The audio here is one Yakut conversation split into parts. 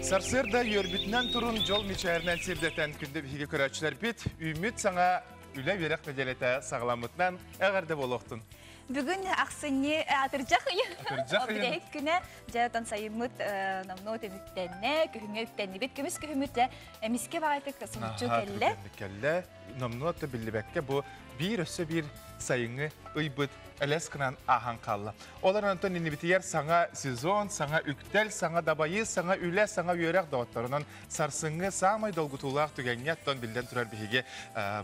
Сарсыарда үөрбүтүнэн турун дьол мичээринэн сирдэтэн күндү биһиги көрөөччүлэрбит үүммүт саҥа үлэ-үөрэх нэдиэлэтэ саҕаламмытынан эҕэрдэ буолуохтун. Бүгүн ахсынньы атырдьах ыйы. Атырдьах ыйын. Бүтэһик күнэ дьэ отон сайыммыт номнуо түмүктэннэ, күһүҥҥэ үктэннибит, көмүс күһүммүт дьэ эмискэ баҕайытык соһуччу кэллэ. Кэллэ. Номнуо да биллибэккэ бу биир өссө биир сайыҥҥы ыйбыт элэс гынан ааһан хаалла. Ол эрэн онтон иннибитигэр саҥа сезон, саҥа үктэл, саҥа дабайыы, саҥа үлэ, саҥа үөрэх доҕотторунан сарсыҥҥы саамай долгутуулаах түгэҥҥэ оттон биллэн турар биһиги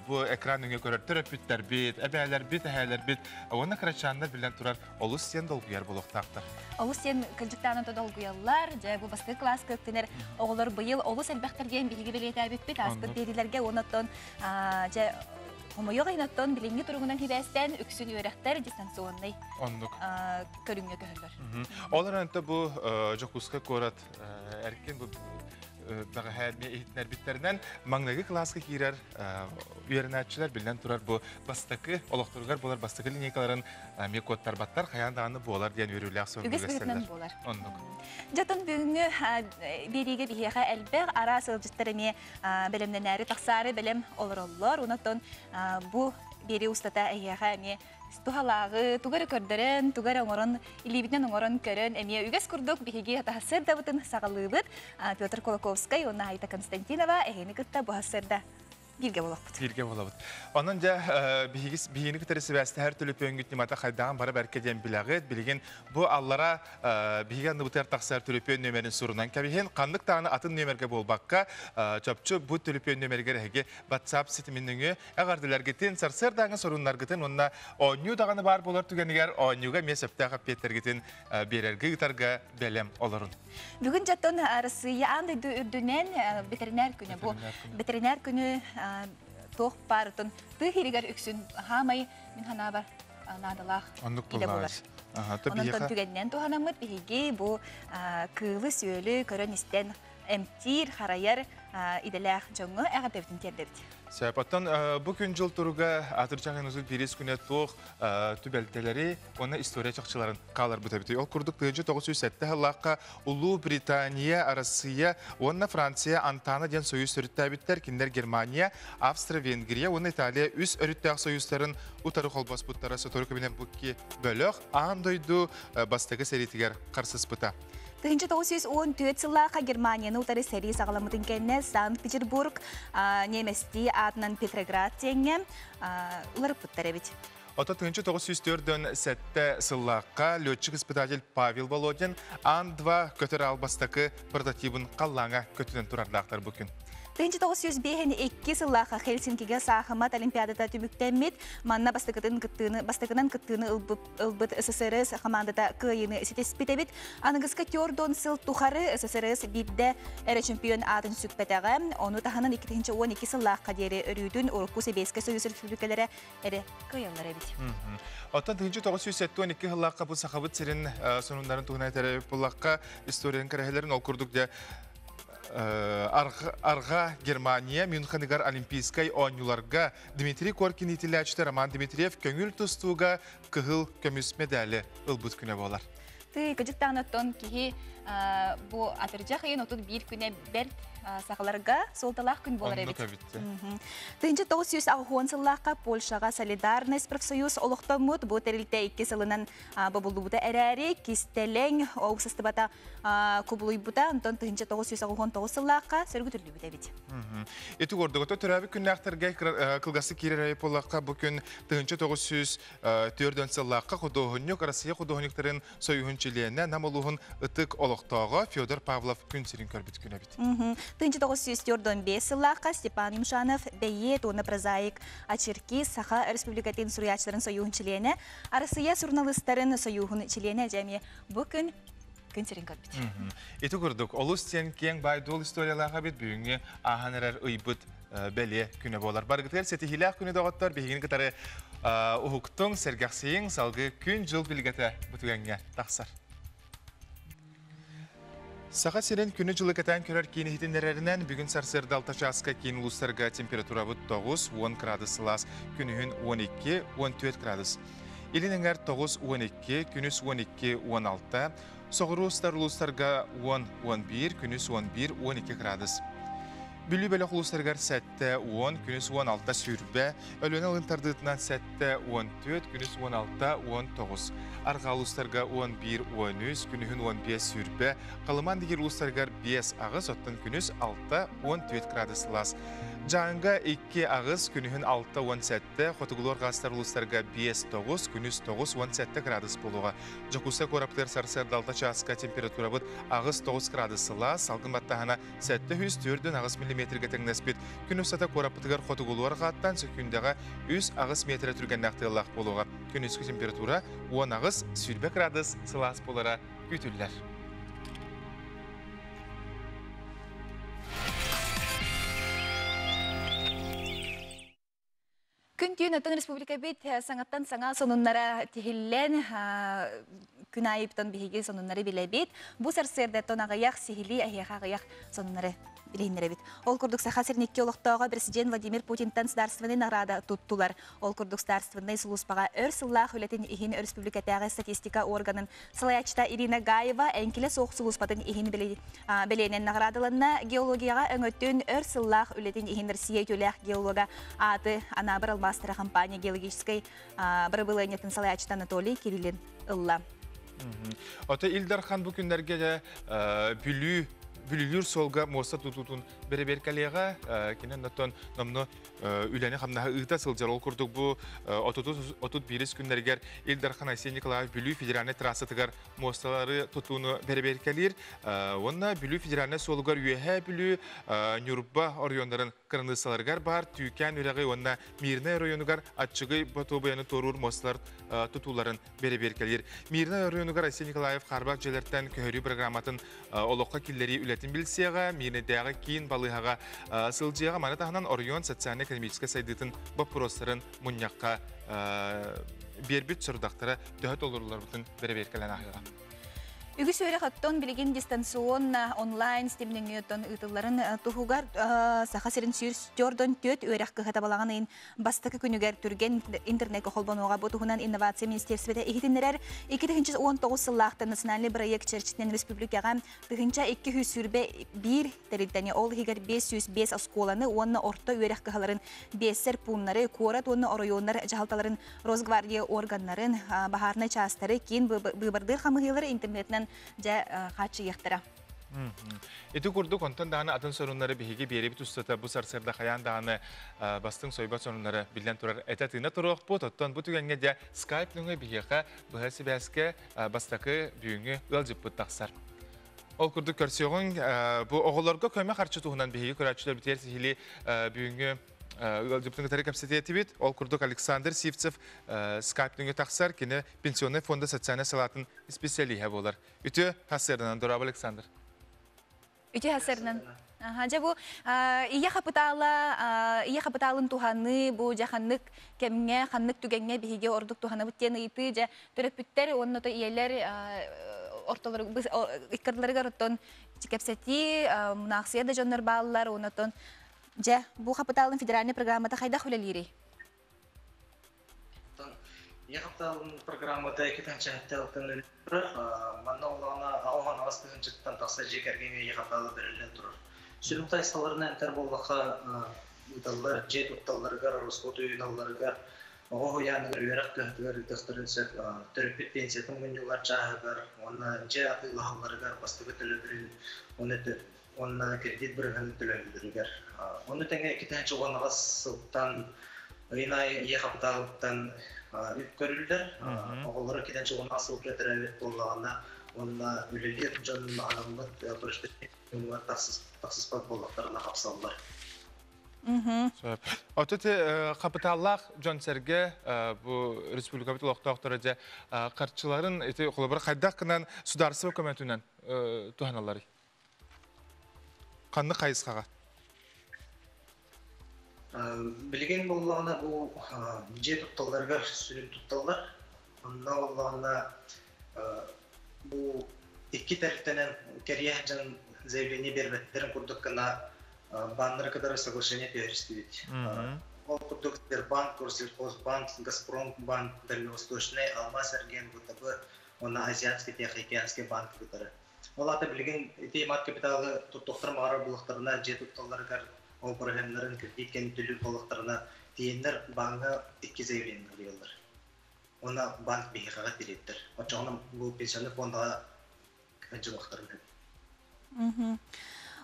бу экран өҥө көрөр төрөппүттэрбит, эбээлэрбит, эһээлэрбит уонна кырачааннар биллэн турар олус диэн долгуйар буолуохтаахтар. Олус диэн кырдьыктаан то долгуйаллар. Дьэ бу бастакы кылааска үктэнэр оҕолор быйыл олус элбэхтэр диэн биһиги бэлиэтээбиппит ааспыт биэриилэргэ уонна оттон дьэ хомойуох иһин оттон билиҥҥи туругунан сибээстээн үксүн үөрэхтэр дистанционнай Оннук. көрүҥҥэ көһөллөр. Ол эрэн бу Дьокуускай куорат эркин бу бэҕэһээ эмиэ иһитиннэрбиттэринэн маҥнайгы кылааска киирэр үөрэнээччилэр биллэн турар бу бастакы олохторугар буолар бастакы линейкаларын эмиэ куоттарбаттар хайаан даҕаны буолар диэн үөрүүлээх сонун Үгэс быһыытынан буолар. Оннук. Дьэ, бүгүҥҥү биэриигэ биһиэхэ элбэх араас ыалдьыттар эмиэ бэлэмнэнээри тахсаары бэлэм олороллор. Онон бу биэрии устата эһиэхэ эмиэ туһалааҕы тугу эрэ көрдөрөн, тугу эрэ оҥорон, илиибитинэн оҥорон көрөн, эмиэ үгэс курдук биһиги сырдабытын саҕалыыбыт. Петр Кулаковскай уонна Айта Константинова эһини кытта бу сырда бииргэ буолуохпут. Бииргэ буолабыт. Онон дьэ биһиги биһигини кытары сибээстэһэр төлөпүөҥҥүт ньымата хайдаҕын бары бэркэ диэн билэҕит. Билигин бу аллара биһиги анныбытыгар тахсар төлөпүөн нүөмэрин сурунан кэбиһин. Ханнык даҕаны атын нүөмэргэ буолбакка, чопчу бу төлөпүөн нүөмэригэр эһиги WhatsApp ситимин нөҥүө эҕэрдэлэргитин, сарсыардааҥы соруннаргытын уонна оонньуу даҕаны баар буолар түгэнигэр оонньууга эмиэ сөптөөх эппиэттэргитин биэрэргэ ыытарга бэлэм олорун. Бүгүн дьоттон Арассыыйа аан дойду үрдүнэн ветеринар күнэ. Бу ветеринар күнү туох баарытын тыы иһигэр үксүн хаамай мин ханаабар наадалаах идэ буолар. Онон түгэнинэн туһанаммыт биһиги бу кыылы-сүөлү көрөн-истэн эмтиир, харайар идэлээх дьоҥҥо эҕэрдэбитин тиэрдэбит. Сөп. Оттон бу күн-дьыл туруга Атырдьах Инузут биирис күнэ туох түбэлтэлэри уонна история чахчыларын хааларбыт эбитий. Ол курдук 1907 сыллаахха Улуу Британия, Арассыыйа уонна Франция Антана диэн союз төрүттээбиттэр. Кинилэр Германия, Австро-Венгрия уонна Италия үс өрүттээх союзтарын утары холбоспуттара сотору кэминэн бу бөлөх аан дойду бастакы сэриитигэр харсыспыта. 1914 сыллаахха Германияны утары сэрии саҕаламмытын кэннэ Санкт-Петербург немецтии аатынан Петроград диэҥҥэ уларыппыттар эбит. Ото 1947 сыллаахха летчик-испытатель Павел Володин Ан-2 көтөр аал бастакы прототибын халлааҥа көтүтэн турардаахтар бу күн. 1952 сыллаахха Хельсинкигэ саахымат олимпиадата түмүктэммит. Манна бастакытын кыттыыны, бастакынан кыттыыны ылбыт СССР хамаандата кыайыыны ситиспит эбит. Аныгыска төрдөн сыл тухары СССР биирдэ эрэ чемпион аатын сүкпэтэҕэ. Ону таһынан 2012 сыллаахха диэри өрүүтүн урукку Сэбиэскэй Союз республикалара эрэ кыайаллар эбит. Оттон 1972 сыллаахха бу Сахабыт сирин сонуннарын туһунан этэр буллахха историянын кэрэһэлэрин ол курдук дьэ Арҕа Германия Мюнхеныгар Олимпийскай оонньууларга Дмитрий Коркин иитиллээччитэ Роман Дмитриев көҥүл тустууга кыһыл көмүс медали ылбыт күнэ буолар. Тыы кыдьыктаан киһи бу атырдьах ыйын 31 күнэ бэрт сахаларга суолталаах күн буолар эбит. 1980 сыллаахха Польшаҕа Солидарность профсоюз олохтоммут. Бу тэрилтэ икки сылынан бобуллубута эрээри, кистэлэҥ уопсастыбата кубулуйбута. Онтон 1989 сыллаахха сөргүтүллүбүт эбит. Ити курдук, төрөөбүт күннээхтэргэ кылгастык киирэр буоллахха, бу күн 1904 сыллаахха худуоһунньук Россия худуоһунньуктарын Союһун чилиэнэ Нам улууһун ытык олохтооҕо Федор Павлов күн сирин көрбүт күнэ эбит. 1945 сыллаахха Степан Юмшанов бэйиэт уонна прозаик Очерки Саха Республикатын суруйааччыларын союһун чилиэнэ, Арассыыйа суруналыыстарын союһун чилиэнэ дьэ эмиэ бу күн күн сирин көрбүт. Ити курдук, олус диэн киэҥ баай-дуол историялаах эбит бүгүҥҥү ааһан эрэр ыйбыт бэлиэ күнэ буолар. Барыгытыгар ситиһиилээх күнү доҕоттор, биһигини кытары уһуктуҥ, сэргэхсийиҥ, салгыы күн-дьыл билгэтэ бу түгэҥҥэ тахсар. Саха сирин күнү-дьылы кэтээн көрөр киин иһитиннэрэринэн, бүгүн сарсыарда алта чааска киин улуустарга температурабыт 9, 10 градус сылаас, күнүһүн 12, 14 градус. Илин эҥэр 9-12, күнүс 12-16, соҕуруу сытар улуустарга 10-11, күнүс 11-12 градус. Бүлүү бөлөх улуустарыгар 7-10, күнүс 16 сүүрбэ, Өлүөнэ алын тардыытынан 7-14, күнүс 16-19. Арҕаа улуустарга 11-13, күнүһүн 15 сүүрбэ, Халымаан дигир улуустарыгар 5-8, оттон күнүс 6-14 градус сылаас. Дьааҥыга 2-8, күнүһүн 6-17, хотугулуу арҕаастар улуустарга 5-9, күнүс 9-17 градус буолуоҕа. Дьокуускай куораппытыгар сарсыарда 6 чааска температурабыт 8-9 градус сылаас, салгын баттааһына 748 миллиметргэ тэҥнэспит. Күн устата куораппытыгар хотугулуу арҕааттан сөкүүндэҕэ 3-8 миэтэрэ түргэннээх тыаллаах буолуоҕа. Күнүскү температура 18-20 градус сылаас буолара күүтүллэр. Күн түүн оттон республикабыт саҥаттан саҥа сонуннара тиһиллэн күн аайыптан биһиги сонуннары билэбит. Бу сарсыардаттан аҕыйах сиһилии эһиэхэ аҕыйах сонуннары билиһиннэрэбит. Ол курдук Саха сирин икки олохтооҕо президент Владимир Путинтан государственнай награда туттулар. Ол курдук государственнай сулууспаҕа өр сыллаах үлэтин иһин өрөспүүбүлүкэтээҕи статистика органын салайааччыта Ирина Гаева эҥкилэ суох сулууспатын иһин бэлиэнэн наҕараадаланна. Геологияҕа өҥөтүн өр сыллаах үлэтин иһин Россия үтүөлээх геолога ааты Анаабыр алмаастара компания геологическай бырабылыанньатын салайааччыта Анатолий Кириллин ылла. Ото Ил Дархан бу күннэргэ дьэ Бүлүү Бүлүүлүүр суолга муоста тутуутун бэрэбиэркэлиэҕэ. Кини оннуттан номнуо үлэни-хамнаһы ыыта сылдьар. Ол курдук бу 31 күннэригэр Ил Дархан Айсен Николаев Бүлүү федеральнай трассатыгар муосталары тутууну бэрэбиэркэлиир. Уонна Бүлүү федеральнай суолугар Үөһээ Бүлүү, Ньурба оройуоннарын кыраныыссаларыгар баар Түүкээн үрэҕи уонна Мирнэй оройуонугар Аччыгый Ботуобуйаны туоруур муосталар тутууларын бэрэбиэркэлиир. Мирнэй оройуонугар Айсен Николаев хаарбах дьиэлэртэн көһөрүү программатын олоххо киллэрии үлэтин билсиэҕэ, Миирнэйдээҕи киин балыыһаҕа сылдьыаҕа. Маны таһынан оройуон социально-экономическай сайдыытын боппуруостарын мунньахха биэрбит сорудахтара төһө толорулларбытын бэрэбиэркэлээн ааһыаҕа. Үгүс үөрэх оттон билигин дистанционно онлайн стимнөҥүөттон ыытылларын туһугар Саха сирин 144 үөрэх кыһата балаҕан ыйын бастакы күнүгэр түргэн интернеккэ холбонуоҕа. Бу туһунан инновация министиэристибэтэ иһитиннэрэр. 2019 сыллаахтан национальный проект чэрчитинэн республикаҕа 1221 тэрилтэни, ол иһигэр 505 оскуоланы уонна орто үөрэх кыһаларын биэссэр пууннары, куорат уонна оройуоннар дьаһалталарын, Росгвардия органнарын, баһаарынай чаастары, киин быыбардыыр хамыһыылары интернетинэн дьэ хааччыйыахтара. Ити курдук онтон даҕаны атын сонуннары биһиги биэрэбит устата бу сарсыарда хайаан даҕаны бастыҥ сойбот сонуннары биллэн турар этэ-тыына туруохпут. Оттон бу түгэҥҥэ дьэ скайп нөҥүө биһиэхэ быһа сибээскэ бастакы бүгүҥҥү ыалдьыппыт тахсар. Ол курдук көрсүөҕүҥ бу оҕолорго көмө харчы туһунан биһиги көрөөччүлэр битиэр сиһилии бүгүҥҥү ыалдьыппытын кытары кэпсэтиэтибит. Ол курдук Александр Сивцев скайп нөҥүө тахсар. Кини пенсионный фонда социальнай салаатын специалиһа буолар. Үтүө хасыарынан дорообо Александр. Үтүө хасыарынан. Дьэ бу ийэ хапытаала, ийэ хапытаалын туһаныы бу дьэ ханнык кэмҥэ, ханнык түгэҥҥэ биһиги ордук туһанабыт диэн ыйытыы дьэ төрөппүттэр уонна то ийэлэр ортолору иккардыларыгар оттон кэпсэтии, мунаахсыйа да дьоннор бааллар, онотон дьэ бу хапытаалын федеральный программата хайдах үлэлиирий? Ийэ хапытаалын программата 2007 өлөрөр. Манна оллоҕуна 68 тыһыынчаттан тахса дьиэ кэргэҥҥэ ийэ хапытаала бэриллэн турар. Сүрүн хайысхаларынан этэр буоллахха, ыыталлар дьиэ тутталларыгар, ороскуот уйуналларыгар, оҕо уһуйааныгар, үөрэх кыһатыгар ыытыахтарын сөп, төрөппүт пенсиятын мунньуллар чааһыгар уонна дьиэ атыылаһалларыгар бастакы төлөбүрүн уонна кредит бырыһыанын төлөһөллөрүгэр. Ону тэҥэ 2018 сылтан ыйын аайы ийэ хапытаалыттан үп көрүллэр. Оҕолоро 2018 сылга төрөөбүт буоллаҕына уонна үлэлиир дьон анаммыт тахсыспат буоллахтарына хапсаллар. Сөп. Ото те капиталлаах дьон-сэргэ бу республикабыт олохтоохторо дьэ харчыларын ити холобура хайдах гынан судаарыстыба көмөтүнэн туһаналларый? Ханнык хайысхаҕа? Билигин буоллаҕына бу дьиэ тутталларыгар сүрүн тутталлар. Онно буоллаҕына бу икки тэрилтэнэн кэрийэ сылдьан заявление биэрбэттэрин курдук гына бааннары кытары соглашение түһэристибит. Ол курдук Сбербанк, Россельхозбанк, Газпромбанк, Дальневосточный, Алмаз Эргиэн, ВТБ уонна Азиатский Тихоокеанский банк кытары. Ол аата билигин ити мат капиталы туттуохтарын баҕарар буоллахтарына, дьиэ тутталларыгар ол бырыһыаннарын кредит кэннин төлүүр буоллахтарына, тиийэннэр бааҥҥа икки заявление суруйаллар. Уонна банк биһиэхэҕэ тириэрдэр. Оччоҕуна бу пенсионный фондаҕа дьылахтарын сөп.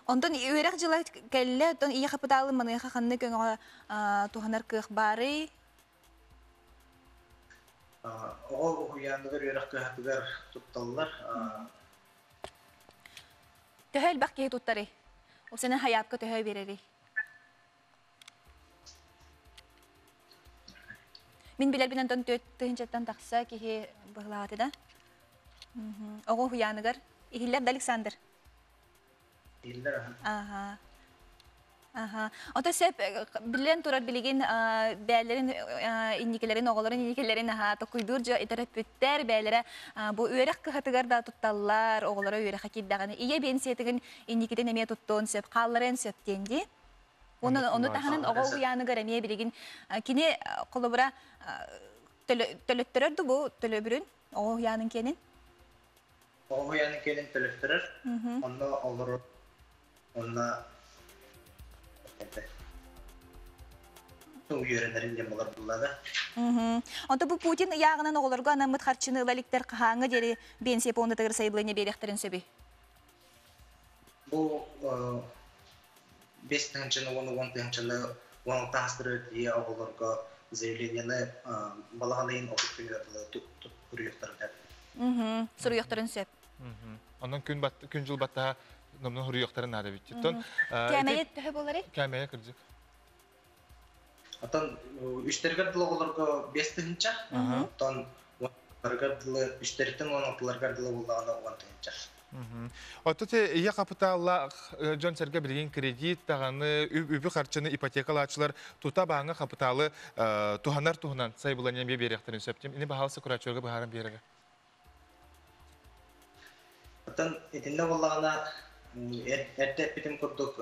Онтон үөрэх дьыла кэллэ, оттон ийэ хапытаалын маныаха ханнык өҥөҕө туһанар кыах баарый? Оҕо уһуйааныгар үөрэх кыһатыгар тутталлар. Төһө элбэх киһи туттарый? Ол сенен хайаапка төһө биэрэрий? Мин билэрбин онтон 4 тыһыынчаттан тахса киһи быһылааты да. Оҕо уһуйааныгар иһиллэр да Александр? Иһиллэр аха. Аха. Ото сөп билэн турар билигин бээлэрин инникилэрин оҕолорун инникилэрин аха токуйдуур дьо итэреппүттэр бээлэрэ бу үөрэх кыһатыгар да тутталлар оҕолоро үөрэхэ киирдэҕинэ ийэ биэнсийэтигин инникитин эмиэ туттуон сөп хаалларыан сөп диэн дии. Оны ону таһынан оҕо уһуйааныгар эмиэ билигин кини холобура төлөттөрөр ду бу төлөбүрүн оҕо уһуйаанын киэнин? Оҕо уһуйаанын киэнин төлөттөрөр. Онно олорор онно үөрэнэрин диэн болар буллада. Онто бу Путин ыйааҕынан оҕолорго анаммыт харчыны ыла иликтэр хаһааҥҥа диэри биэнсийэ пуондатыгар сайабылыанньа биэриэхтэрин сөбүй? Бу 5 тыһыынчаны уонна 10 тыһыынчаны 16 астыры тиийэ оҕолорго заявлениены балаҕан ыйын 30 күнүгэр суруйуохтарын сөп. Суруйуохтарын сөп. Онон күн күн жыл баттаha номну суруйуохтарын наада бит. Тон Кээмэйэ төһө буоларый? Кээмэйэ кырдьык. Оттон үстэригэр дылы оҕолорго 5 тыһыынча, оттон дылы үстэриттэн 16-ларыгар дылы буоллаҕына 10 тыһыынча. Оттон ийэ хапытааллаах дьон сэргэ билигин кредит даҕаны үбү харчыны ипотекалааччылар тута бааҥҥа хапытаалы туһанар туһунан сайабылыанньа эмиэ биэриэхтэрин сөп. Ини баһаалыста көрөөччүлэргэ быһааран биэрэрэ. Оттон итиннэ буоллаҕына эрдэ эппитим курдук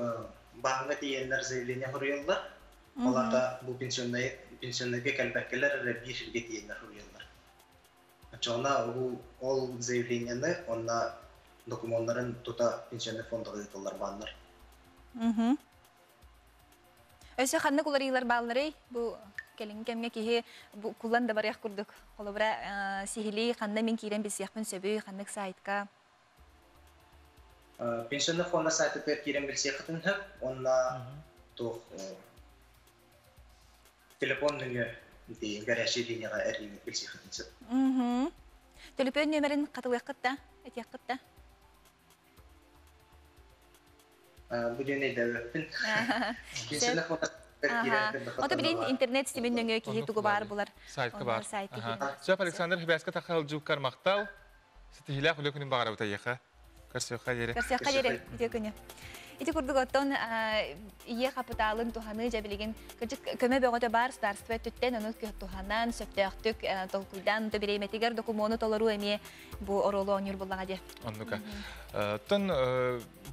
бааҥҥа тиийэннэр заявление суруйаллар. Ол аата бу пенсионнай пенсионнайга кэлбэккэлэр эрэ биир сиргэ тиийэннэр суруйаллар. Оччоҕуна ол заявлениены онно докумуоннарын тута пенсионный фондаҕа ыыталлар бааннар. Өссө ханнык уларыйыылар баалларый? Бу кэлиҥҥи кэмҥэ киһи бу кулан да барыах курдук. Холобура, сиһилии ханна мин киирэн билсиэхпин сөбүй, ханнык сайтка? Пенсионный фонда сайтыгар киирэн билсиэххитин сөп. Онно туох телефон нөҥүө горячей линияҕа эрийэн билсиэххитин сөп. Төлөпүөн нүөмэрин хатылыаххыт да, этиэххит да? Бу диэн өйдөөбөппүн. Пенсионный фонда Ото билин интернет ситимин нөҥүө киһи тугу баар булар. Сайтка бар. Сөп, Александр Хибяска тахал жуккар мактал. Ситиһилээх үлэ күнүн баҕарабыт эйиэхэ. Көрсүөххэ диэри. Көрсүөххэ диэри. Үтүө күнү. Ити курдук оттон ийэ хапытаалын туһаныы дьэ билигин көмө бөҕөтө баар государство өттүттэн ону туһанан сөптөөхтүк толкуйдаан бириэмэтигэр докумуону толоруу эмиэ бу оруолу оонньуур буллаҕа дии. Оннука. Оттон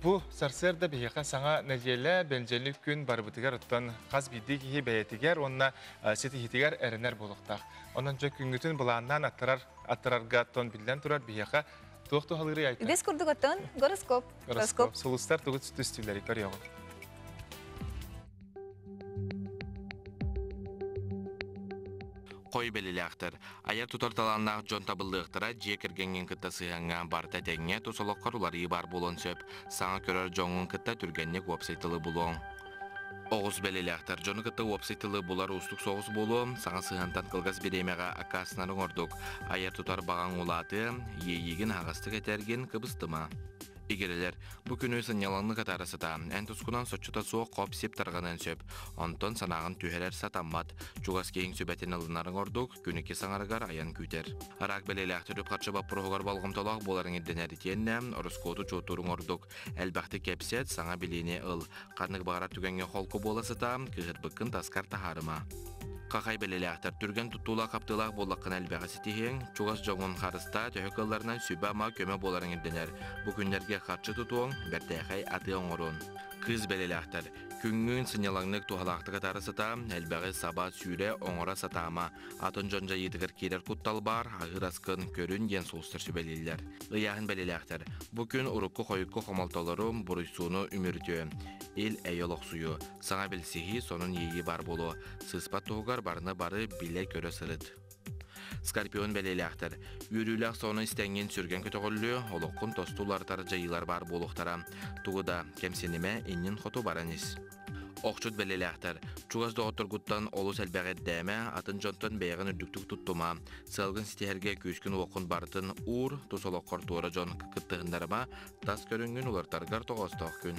бу сарсыарда биһиэхэ саҥа нэдиэлэ бэлдьэлик күн барыбытыгар оттон хас биирдии киһи бэйэтигэр уонна ситиһиитигэр эрэнэр буолуохтаах. Онон дьэ күҥҥүтүн былааннаан аттарар аттарарга оттон биллэн турар биһиэхэ туох туһалыырый айта? Үгэс курдук оттон гороскоп. Гороскоп. Сулустар тугу түстүүлэри көрүөҕүҥ. Хой бэлилээхтэр, айар тутар талааннаах дьон табыллыахтара дьиэ кэргэҥҥин кытта сыһыаҥҥа барыта этэҥҥэ тус олоххор уларыйыы баар буолуон сөп. Саҥа көрөр дьоҥҥун кытта түргэнник уопсай тылы булуоҥ. Оҕус бэлилээхтэр дьону кытта уопсай тылы булар уустук соҕус буолуо, саҥа сыһыантан кылгас бириэмэҕэ аккаастанарыҥ ордук. Айар тутар баҕаҥ улаатыа, иэйиигин аһаҕастык этэргин кыбыстыма. Игирэлэр, бу күнү сынньалаҥнык атаара сатаа. Эн тускунан соччото суох хоп-сип тарҕаныан сөп. Онтон санааҕын түһэрэр сатаммат. Чугас киһиҥ сүбэтин ылынарыҥ ордук, күн икки саҥарыгар айан күүтэр. Араак бэлиэлээх төрүп харчы боппуруоһугар болҕомтолоох буоларыҥ ирдэнэр итиэннэ ороскуоту учуоттууруҥ ордук. Элбэхтик кэпсэт, саҥа билиини ыл. Ханнык баҕарар түгэҥҥэ холку буола сытаа, кыыһырбыккын таскар таһаарыма. Хахай бэлиэлээхтэр түргэн туттуулаах-хаптыылаах буоллаххына элбэҕи ситиһиэҥ, чугас дьоҥҥун харыстаа, төһө кыалларынан сүбэ-ама көмө буоларыҥ ирдэнэр. Бу күннэргэ харчы тутуоҥ, бэртээхэй атыы оҥоруоҥ. Кыыс бэлиэлээхтэр. Күҥҥүн сынньалаҥнык туһалаахтык атаара сата, элбэҕи саба, сүүрэ, оҥоро сатаама. Атын дьон дьайыытыгар киирэр куттал баар, аһыыр аскын көрүн диэн сулустар сүбэлииллэр. Ыйааһын бэлиэлээхтэр. Бу күн урукку-хойукку хомолтолору, буруйсууну үмүрүтүө. Ил-эйэ олохсуйуо. Саҥа билсиһии, сонун иэйии баар буолуо. Сыыспат туһугар барыны бары билэ-көрө сырыт. Скорпион бэлиэлээхтэр. Үөрүүлээх сонун истэҥҥин сүргэн көтөҕүллүө, олоххун тосту уларытар дьайыылар баар буолуохтара. Тугу да кэмсинимэ, иннин хоту баран ис. Охчут бэлиэлээхтэр. Чугас доҕотторгуттан олус элбэҕи ирдээмэ, атын дьонтон бэйэҕин үрдүктүк туттума. Сыалгын ситиһэргэ күүскүн-уоххун барытын уур, тус олоххор туора дьон кыттыһыннарыма, тас көрүҥҥүн уларытаргар тоҕоостоох күн.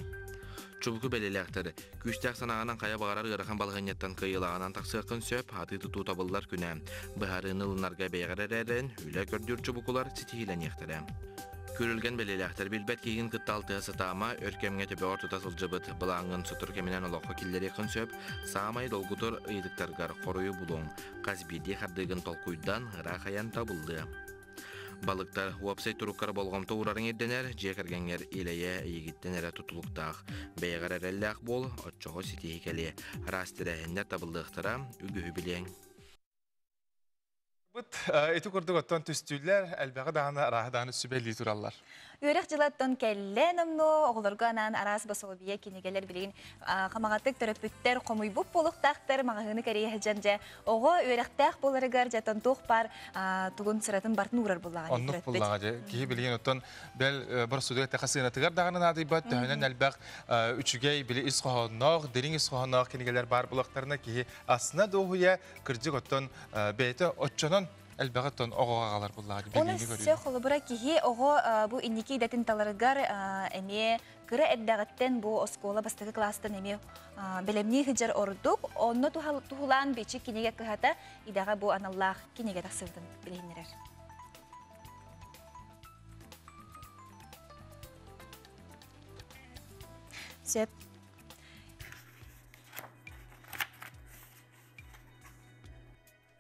Чубуку бэлиэлээхтэр. Күүстээх санааҕынан хайа баҕарар ыарахан балаһыанньаттан кыайыылааҕынан тахсыаххын сөп, атыы-тутуу табыллар күнэ. Быһаарыыны ылынарга бэйэҕэр эрэрэн, үлэ көрдүүр чубукулар ситиһиилэниэхтэрэ. Күрүлгэн бэлиэлээхтэр билбэт киһигин кытта алтыһа сатаама, өр кэмҥэ төбөҕөр тута сылдьыбыт былааҥҥын сотору кэминэн олоххо киллэриэххин сөп, саамай долгутар ыйытыктаргар хоруйу булуоҥ. Хас биирдии хардыыгын толкуйдан, ыраах айан табыллыа. Балыктар уопсай туруккар болҕомто уурарыҥ ирдэнэр, дьиэ кэргэҥҥэр илэйэ эйигиттэн эрэ тутулуктаах. Бэйэҕэр эрэллээх буол, оччоҕо ситиһии кэлиэ. Араас тэрээһиннэр табыллыахтара, үгүһү билиэҥ. Быт ити курдук оттон түстүүлэр элбэҕи даҕаны арааһы даҕаны сүбэлии тураллар. Үөрэх дьылаттан кэллэ номнуо оҕолорго анаан араас босуобуйа кинигэлэр билигин хамаҕатык төрөппүттэр хомуйбут буолуохтаахтар маҕаһыыны кэрийэ сылдьан дьэ оҕо үөрэхтээх буоларыгар дьэ туох баар тугун сыратын бартын уурар буллаҕа Оннук буллаҕа дьэ киһи билигин оттон бэл боростуодуга тэхэ сыанатыгар даҕаны наадыйбат төһөнөн элбэх үчүгэй били ис хоһоонноох дириҥ ис хоһоонноох кинигэлэр баар булахтарына киһи астына дуоһуйа кырдьык оттон бэйэтэ оччонон элбэҕи оттон оҕоҕо аҕалар буллаҕа Оны өссө холобура киһи оҕо бу инники идэтин таларыгар эмиэ кыра эрдэҕиттэн бу оскуола бастакы кылаастан эмиэ бэлэмнии сылдьар ордук. Онно туһулаан бичик кинигэ кыһата идэҕэ бу аналлаах кинигэ тахсыбытын билиһиннэрэр. Сөп.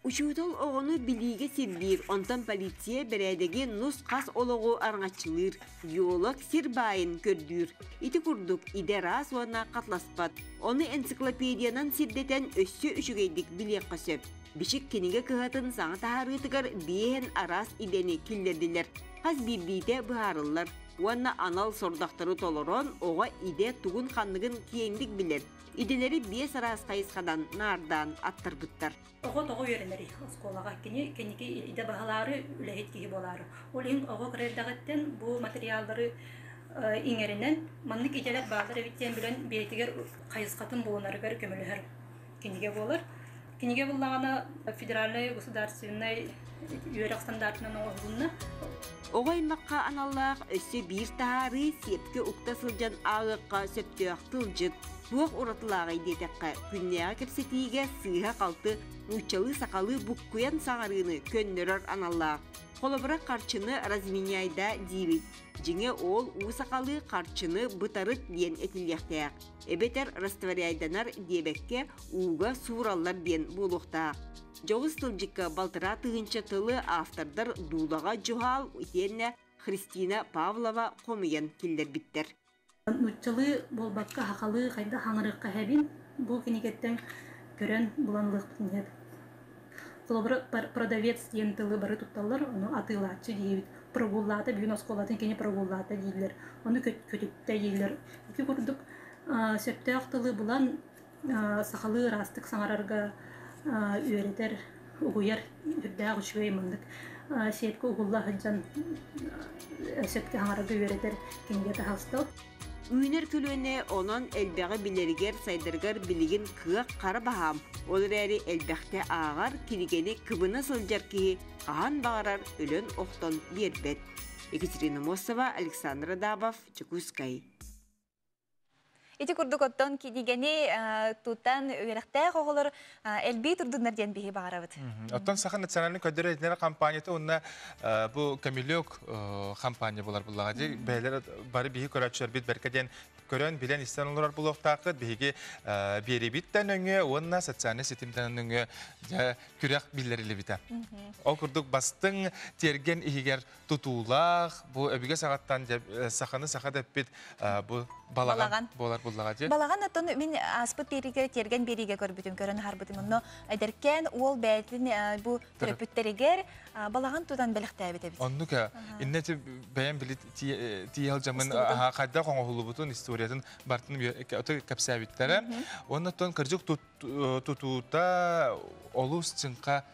Учуутал оҕону билиигэ сирдиир, онтон полиция бэрээдэги нус-хас олоҕу араҥаччылыыр, геолог сир баайын көрдүүр. Ити курдук идэ ыраас уонна хатласпат. Ону энциклопедиянан сирдэтэн өссө үчүгэйдик билиэххэ сөп. Бичик кинигэ кыһатын саҥа таһаарыытыгар биэһин араас идэни киллэрдилэр. Хас биирдиитэ быһаарыллар уонна анал сорудахтары толорон оҕо идэ тугун-ханныгын киэҥник билэр. Идэлэри биэс араас хайысханан наардаан аттарбыттар. Оҕо тоҕо үөрэнэрий оскуолаҕа? Кини кэнники идэ баһылаары, үлэһит киһи буолаары. Ол иһин оҕо кыра эрдэҕиттэн бу материаллары иҥэринэн маннык идэлэр бааллар эбит диэн билэн бэйэтигэр хайысхатын булунарыгар көмөлөһөр кинигэ буолар. Кинигэ буллаҕына федеральнай государственнай үөрэх стандартынан оҥоһулунна. Оҕо аймахха аналлаах өссө биир таһаарыы сиэпкэ укта сылдьан ааҕыахха сөптөөх тылдьыт. Туох уратылааҕый диэтэххэ, күннээҕи кэпсэтиигэ сыыһа-халты нууччалыы-сахалыы буккуйан саҥарыыны көннөрөр аналлаах. Холобура, харчыны разменяйда диибит. Дьиҥэ ол уу сахалыы харчыны бытарыт диэн этиллиэхтээх. Эбэтэр растворяйданар диэбэккэ ууга суураллар диэн буолуохтаах. Дьоҕус тылдьыкка балтараа тыһыынча тылы автордар Дуулаҕа Дьуһаал итиэннэ Христина Павлова хомуйан киллэрбиттэр. Нууччалыы буолбакка сахалыы хайдах хаҥырыахха эһэбин бу кинигэттэн көрөн булан ылыахпытын сөп. Холобура, продавец диэн тылы бары тутталлар, ону атыылааччы диэбит. Прогуллаата бүгүн оскуолатын кини прогуллаата дииллэр, ону көтүттэ дииллэр. Ити курдук сөптөөх тылы булан сахалыы ыраастык саҥарарга үөрэтэр, угуйар үрдээх үчүгэй маннык сиэпкэ угулла сылдьан сөпкө саҥарарга үөрэтэр кинигэ таһаҕаста. Үүнэр көлүөнэ онон элбэҕи билэригэр, сайдарыгар билигин кыах хара баһаам. Ол эрээри элбэхтэ ааҕар, кинигэни кыбына сылдьар киһи хаһан баҕарар өлөн-охтон биэрбэт. Екатерина Мосова, Александр Адабов, Дьокуускай. Ити курдук оттон кинигэни тутан үөрэхтээх оҕолор элбии турдуннар диэн биһи баҕарабыт. Оттон Саха национальный көдөрө этинэр компанията уонна бу Камелек компания булар буллаҕа дии. Бэйэлэр бары биһи көрөөччүлэрбит бэркэ диэн көрөн билэн истэн олорор булуохтааххыт. Биһиги биэрибиттэн өҥө уонна социальный ситимтэн өҥө күрэх биллэриллибитэ. Ол курдук бастыҥ тиэргэн иһигэр тутуулаах, бу өбүгэ саҕаттан саханы саха дэппит бу балаҕан буолар. буллаҕа дии. Балаҕан оттон мин ааспыт биэриигэ тиэргэн биэриигэ көрбүтүм, көрөн аһарбытым. Онно эдэркээн уол бэйэтин бу төрөппүттэригэр балаҕан тутан бэлэхтээбит эбит. Оннук ээ. Иннэ ити бэйэм били тиийэл дьамын хайдах оҥоһуллубутун, историятын бартын кэпсээбиттэрэ. Онно оттон кырдьык тутуута олус чыҥха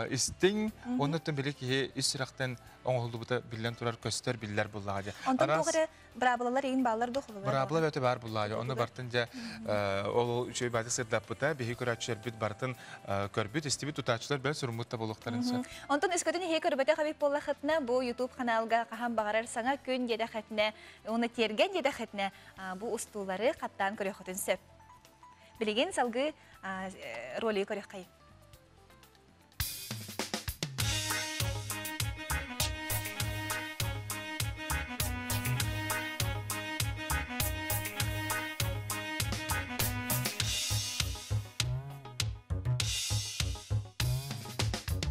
истиҥ, онно оттон били киһи ис сүрэхтэн оҥоһуллубута биллэн турар, көстөр, биллэр буллаҕа дьэ. Онтон туох эрэ быраабылалар иин бааллар дуо холобура? Быраабыла бөтө баар буллаҕа дьэ. Онно бартын дьэ ол үчүгэй бааты сырдаппыта, биһи көрөөччүлэрбит бартын көрбүт, истибит тутааччылар бэл суруммут да буолуохтарын сөп. Онтон өскөтүн иһи көрбөтөх эбит буоллахытына, бу YouTube ханаалга хаһан баҕарар саҥа күн диэтэххитинэ, уонна тиэргэн диэтэххитинэ, бу устуулары хаттаан көрүөххүтүн сөп. Билигин салгыы ролиги көрүөххэйин.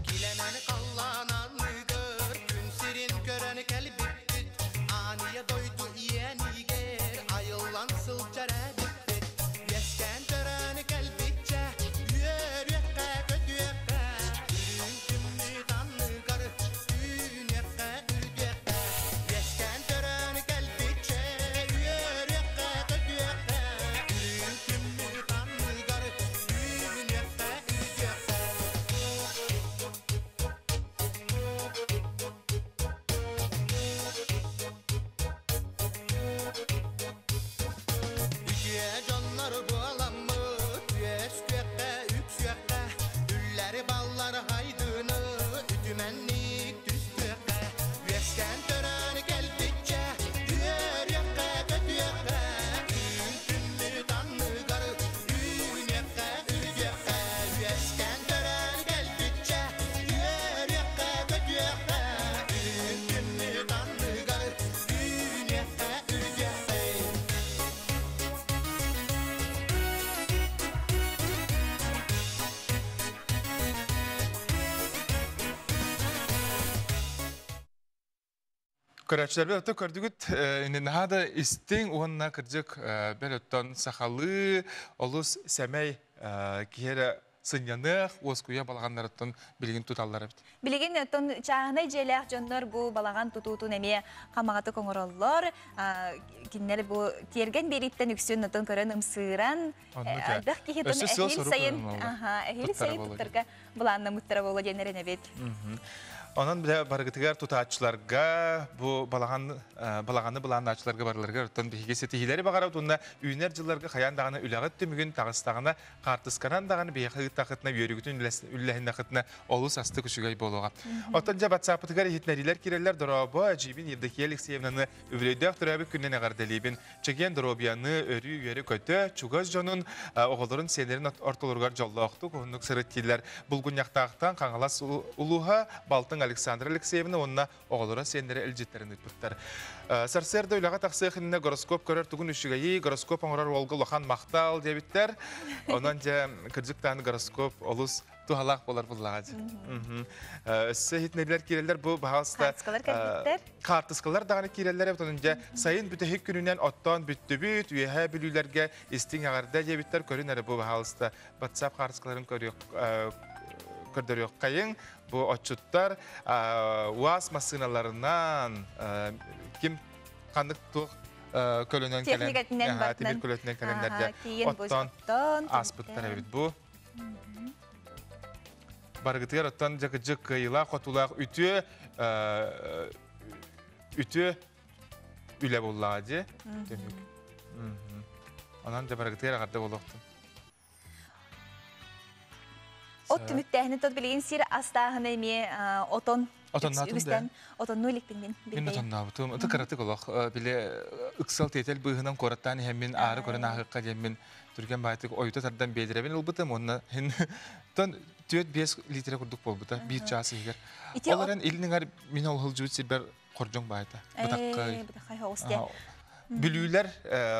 Килэмэни халлаан анныгар күн сирин көрөн кэлбиппит, Ааныйа дойду иэнигэр айыллан сылдьар эбиппит. Үөскээн төрөөн кэлбиччэ үөрүөххэ көтүөххэ, үрүҥ күммүт анныгар үүнүөххэ үрдүөххэ. Үөскээн төрөөн кэлбиччэ үөрүөххэ көтүөххэ, үрүҥ күммүт анныгар үүнүөххэ үрдүөххэ. Үтүө дьоннор буоламмыт, үөскүөххэ, үксүөххэ, үллэри баллар хайдыны үтүмэнник түстүөххэ, үөскээн төрөөн кэлбиччэ, үөрүөххэ, көтүөххэ, күн күммүт анныгар үүнүөххэ, үрдүөххэ, үөскээн төрөөн кэлбиччэ, үөрүөххэ, көтүөххэ, күн күммүт анныгар үүнүөххэ, үрдүөххэ. Көрөөччүлэрбит ото көрдүгүт, наһаа да истиҥ уонна кырдьык бэл оттон сахалыы олус сэмэй киһи эрэ сынньаныах, уоскуйа балаҕаннарыттан билигин туталлар эбит. Билигин оттон чааһынай дьиэлээх дьоннор бу балаҕан тутуутун эмиэ хамаҕатык оҥороллор. Кинилэр бу тиэргэн биэрииттэн үксүн отон көрөн ымсыыран, элбэх киһи эһиил сайын эһиил сайын туттарга былааннаммыттара буолуо диэн эрэнэбит. Онон билэ барыгытыгар тутааччыларга, бу балаҕан балаҕаны былааннааччыларга барыларыгар оттон биһиги ситиһиилэри баҕарабыт уонна үүнэр дьылларга хайаан даҕаны үлэҕит түмүгүн таҕыстаҕына, хаартысканан даҕаны биһиэхэ ыыттахытына, үөрүүгүтүн үллэһиннэхитинэ олус астык үчүгэй буолуоҕа. Оттон дьэ батсааппытыгар иһитиннэриилэр киирэллэр. Дорообо, эдьиийбин Евдокия Алексеевнаны үбүлүөйдээх төрөөбүт күнүнэн эҕэрдэлиибин. Чэгиэн доруобуйаны өрүү үөрэ-көтө, чугас дьонун, оҕолорун, сиэннэрин ортолоругар дьоллоохтук уһуннук сырыт дииллэр. Булгунньахтаахтан Хаҥалас улууһа балтыҥ Александра Алексеевна уонна оҕолоро сиэннэрэ илдьиттэрин ыыппыттар. Сарсыарда үлэҕэ тахсыах иннинэ гороскоп көрөр тугун үчүгэйий, гороскоп оҥорор уолга улахан махтал диэбиттэр. Онон дьэ кырдьыктаан гороскоп олус туһалаах буолар буллаҕа дьэ. Өссө иһитиннэрилэр киирэллэр бу баһаалыста Хаартыскалар кэлбиттэр. Хаартыскалар даҕаны киирэллэр эбит онон дьэ сайын бүтэһик күнүнэн оттоон бүттүбүт үөһээ бүлүүлэргэ истиҥ эҕэрдэ диэбиттэр көрүн эрэ бу баһаалыста WhatsApp хаартыскаларын көрүөх көрдөрүөххэйиҥ бу отчуттар УАЗ массыыналарынан ким ханнык туох көлөнөн кэлэн тимир көлөтүнэн кэлэннэр дьэ оттоон ааспыттар эбит бу Барыгытыгар оттон дьакыдьык кыайыылаах хотуулаах үтүө үтүө үлэ буллаҕа дии. Түмүк. Онон да барыгытыгар эҕэрдэ буолуохтун. От түмүктээһини тот билигин сир астааһына эмиэ отон Отоннаатым да. Отоннуу иликпин мин. Мин отоннообутум. Ытык кыратык олох били ыксал тиэтэл быыһынан куораттаан иһэммин аары көрөн ааһыахха диэммин түргэн баайтык ойута тардан биэдирэбин ылбытым уонна тон 4-5 литре курдук буолбута биир чаас иһигэр. Ол эрэн илин иҥэр мин ол сылдьыбыт сирбэр хордьоҥ баайта. Бытаххай. Бытаххай хоҕус дии. Бүлүүлэр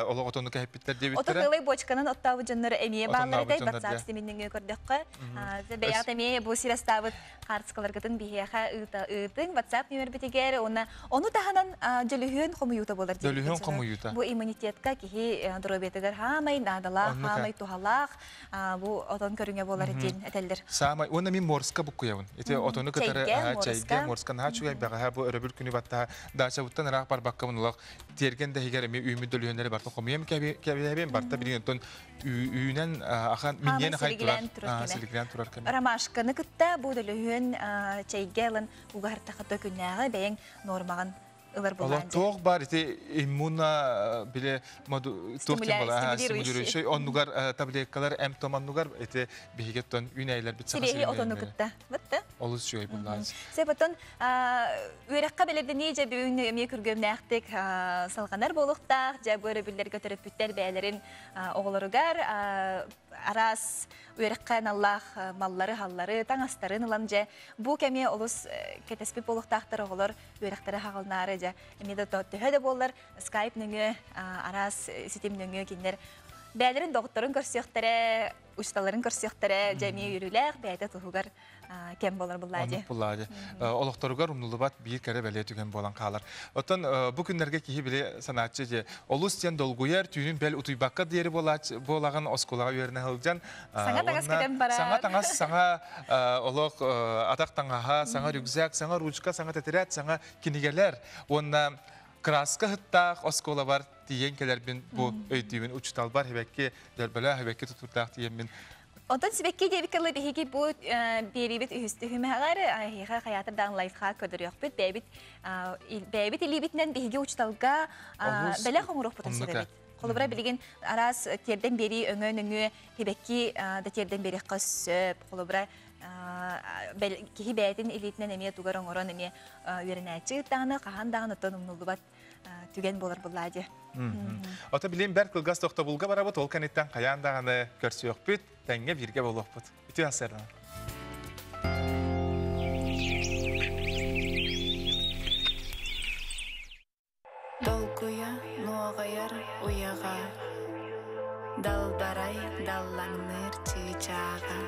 олох отону кэһэппиттэр Ото диэбиттэрэ. кылай бочканан оттаабыт дьоннор эмиэ бааллар Отоннообут этэй дьоннор WhatsApp дьэ. ситиминнин көрдөххө. Өс Бэйэҕит эмиэ бу сир астаабыт хаартыскаларгытын биһиэхэ ыытыҥ WhatsApp нүөмэрбитигэр уонна ону таһынан дьөлүһүөн хомуйуута буолар диэбиккин Дөлүһүөн сону. хомуйуута. Бу иммунитетка киһи доруобуйатыгар хаамай наадалаах, Оннук хаамай туһалаах бу отон көрүҥэ буолар диэн этэллэр. Саамай уонна мин морска буккуйабын. Ити отону кытары Чэйгэ, чэйгэ, морска. морска наһаа үчүгэй бэҕэһээ бу өрөбүл күнү баттаһа даачабыттан ыраах барбаккабын улах тиэргэн дэһигэр эмиэ үүммүт дөлүһүөннэри барта хомуйам кэбиһэбин барта билигин оттон үүнэн ахан Хаамай минньиэн ахай турар силигилээн турар кэмэ. силигилээн турар кэмэ. Ромашканы кытта бу дөлүһүөн чэйгэ ылан угаһартахата күннээҕи бэйэҥ нормаҕын ылар Олох булаан дьэ. туох бар ити иммуна биле туох тем була Стимулирующий. стимулирующий оннугар таблеткалар эм том оннугар ити биһигеттон үүнэйлер бит саха Сибиэһи сирин отону кытта. Бытта. олус үчүгэй буллаан. Сепотон үөрэххэ бэлэрдэнии дьэ бүгүн эмиэ күргүөмнээхтик салҕанар буолуохтаах, дьэ бу өрөбүллэргэ төрөппүттэр бэйэлэрин оҕолоругар араас үөрэххэ аналлаах маллары, халлары, таҥастарын ылан дьэ бу кэми олус кэтэспит буолуохтаахтар оҕолор үөрэхтэрэ хаҕылнаары дьэ эмиэ да төһө да буоллар скайп нөҥүө араас ситим нөҥүө кинилэр бэйэлэрин доҕотторун көрсүөхтэрэ, учууталларын көрсүөхтэрэ, дьэ эмиэ үөрүүлээх бэйэтэ туһугар кэм болар буллаа Оннук буллаа дии. Олохторугар умнулубат биир кэрэ бэлиэ түгэн буолан хаалар. Оттон бу күннэргэ киһи били санааччы дьэ олус диэн долгуйар, түүнүн бэл утуйбакка диэри буолаҕын оскуолаҕа үөрэнэ сылдьан Саҥа таҥас уонна кэтэн саҥа барар. таҥас, саҥа олох атах таҥаһа, саҥа рюкзак, саҥа ручка, саҥа тэтэрээт, саҥа кинигэлэр уонна краска ыһыттаах оскуолабар тиийэн кэлэрбин бу өйдүүбүн учууталбар хэбэкки дөрбөлөөх хэбэкки тутурдаах тиийэммин. Онтон сибэкки диэбиккэ дылы биһиги бу биэриибит үһүс түһүмэҕэр эһиэхэ хайаатар даҕаны лайфхак көрдөрүөхпүт. Бэйэбит бэйэбит илиибитинэн биһиги учууталга Олус бэлэх оҥоруохпутун сөп оннук эбит. Холобура билигин араас тиэрдэн биэрии өҥө нөҥүө сибэкки да тиэрдэн биэриэххэ сөп. Холобура киһи бэйэтин илиитинэн эмиэ тугар оҥорон эмиэ үөрэнээччи ыыттаҕына хаһан даҕаны оттон умнуллубат түгэн буолар буллаа дии. Ото билим бэрт кылгас тохтобулга барабыт, ол кэнниттэн хайаан даҕаны көрсүөхпүт, тэҥҥэ бииргэ буолуохпут. Үтүө сарсыарданан. Долгуйа нуоҕайар уйаҕа, Далбарай даллаҥныыр чыычааҕа,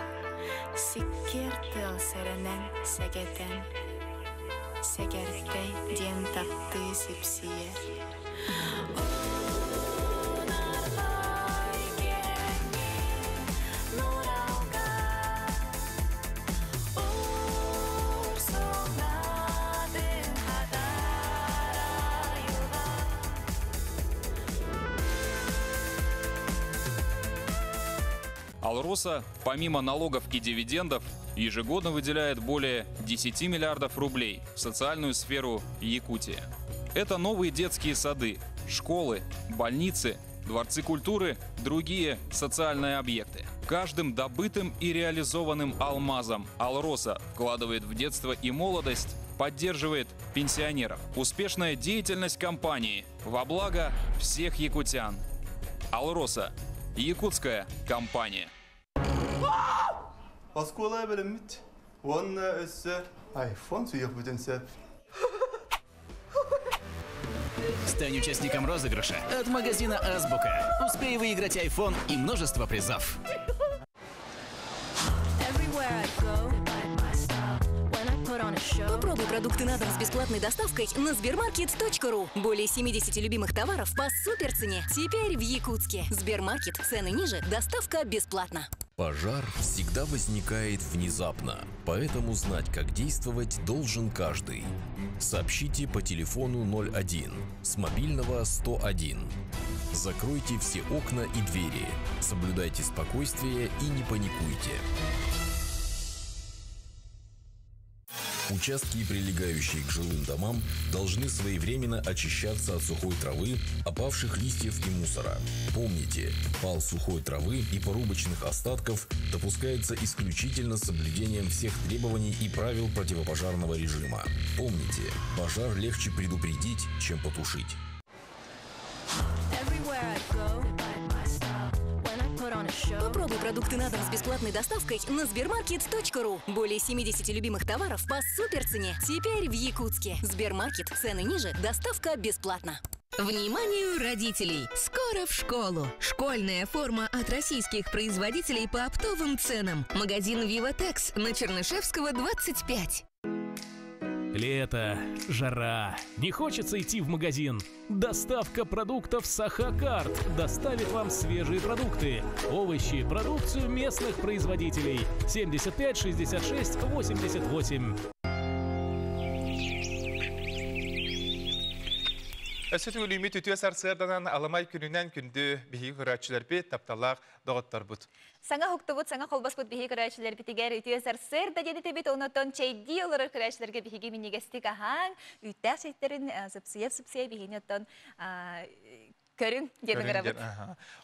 Сиккиэр тыал сэрэнэн сэгэтэн, Сэгэртэй диэн таптыы сипсийэр. Алроса, помимо налогов и дивидендов, ежегодно выделяет более 10 миллиардов рублей в социальную сферу Якутии. Это новые детские сады, школы, больницы, дворцы культуры, другие социальные объекты. Каждым добытым и реализованным алмазом Алроса вкладывает в детство и молодость, поддерживает пенсионеров. Успешная деятельность компании во благо всех якутян. Алроса – якутская компания. Оскуола бэлэммит. Уонна өссө iPhone сүүйүөхпүтүн сөп. Стань участником розыгрыша от магазина «Азбука». Успей выиграть iPhone и множество призов. Попробуй продукты на дом с бесплатной доставкой на Сбермаркет.ру. Более 70 любимых товаров по суперцене. Теперь в Якутске. Сбермаркет. Цены ниже. Доставка бесплатно. Пожар всегда возникает внезапно, поэтому знать, как действовать, должен каждый. Сообщите по телефону 01 с мобильного 101. Закройте все окна и двери. Соблюдайте спокойствие и не паникуйте. Участки, прилегающие к жилым домам, должны своевременно очищаться от сухой травы, опавших листьев и мусора. Помните, пал сухой травы и порубочных остатков допускается исключительно с соблюдением всех требований и правил противопожарного режима. Помните, пожар легче предупредить, чем потушить. Попробуй продукты на дом с бесплатной доставкой на Сбермаркет.ру. Более 70 любимых товаров по суперцене. Теперь в Якутске. Сбермаркет. Цены ниже. Доставка бесплатно. Вниманию родителей! Скоро в школу! Школьная форма от российских производителей по оптовым ценам. Магазин «Виватекс» на Чернышевского, 25. Лето, жара, не хочется идти в магазин. Доставка продуктов Сахакарт доставит вам свежие продукты, овощи, продукцию местных производителей. 75 66 88. Өссө төгүл үтүө сарсыарданан аламай күнүнэн күндү биһиги көрөөччүлэрбит, тапталлаах доҕотторбут. Саҥа уһуктубут, саҥа холбоспут биһиги көрөөччүлэрбитигэр үтүө сарсыарда диэн этэбит, онотон чэйдии олорор көрөөччүлэргэ биһиги минньигэстик аһааҥ, үүттээх чэйдэрин сыпсыйа-сыпсыйа биһини оттон көрүҥ диэн ыҥырабыт.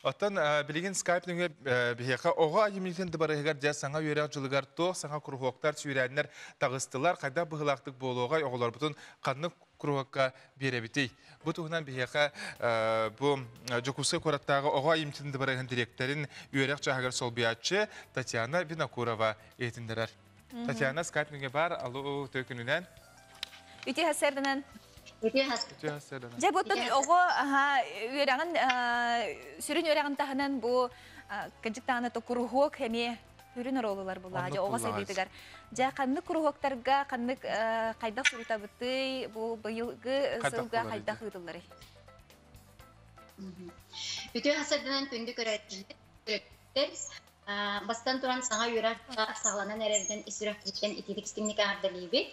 Оттон билигин скайп нөҥүө биһиэхэ оҕо айымньытын дыбарыһыгар дьэ саҥа үөрэх дьылыгар туох саҥа куруһуоктар, сүүрээннэр таҕыстылар, хайдах быһыылаахтык буолуоҕай, оҕолорбутун ханнык куруһуокка биэрэбитий? Бу туһунан биһиэхэ бу Дьокуускай куораттааҕы оҕо айымньытын дыбарыһын дириэктэрин үөрэх чааһыгар солбуйааччы Татьяна Винокурова иһитиннэрэр. Татьяна, скайп нөҥүө баар, алло, үтүө күнүнэн. Үтүө сарсыарданан. Үтүө сарсыарданан. Дьэ, буттан оҕо үөрэҕин сүрүн үөрэҕин таһынан бу кырдьык даҕаны куруһуок эмиэ үрүн оруолулар булаа дьэ оҕо сайдыытыгар. Дьэ ханнык куруһуоктарга ханнык хайдах сурутабытый бу быйылгы сылга хайдах ыытылларый? Үтүө хасарданан күндү көрөөччүлэр бастан туран саҥа үөрэх саҕаланан эрэринэн ис сүрэхпититтэн итиитик истиҥник эҕэрдэлиибит.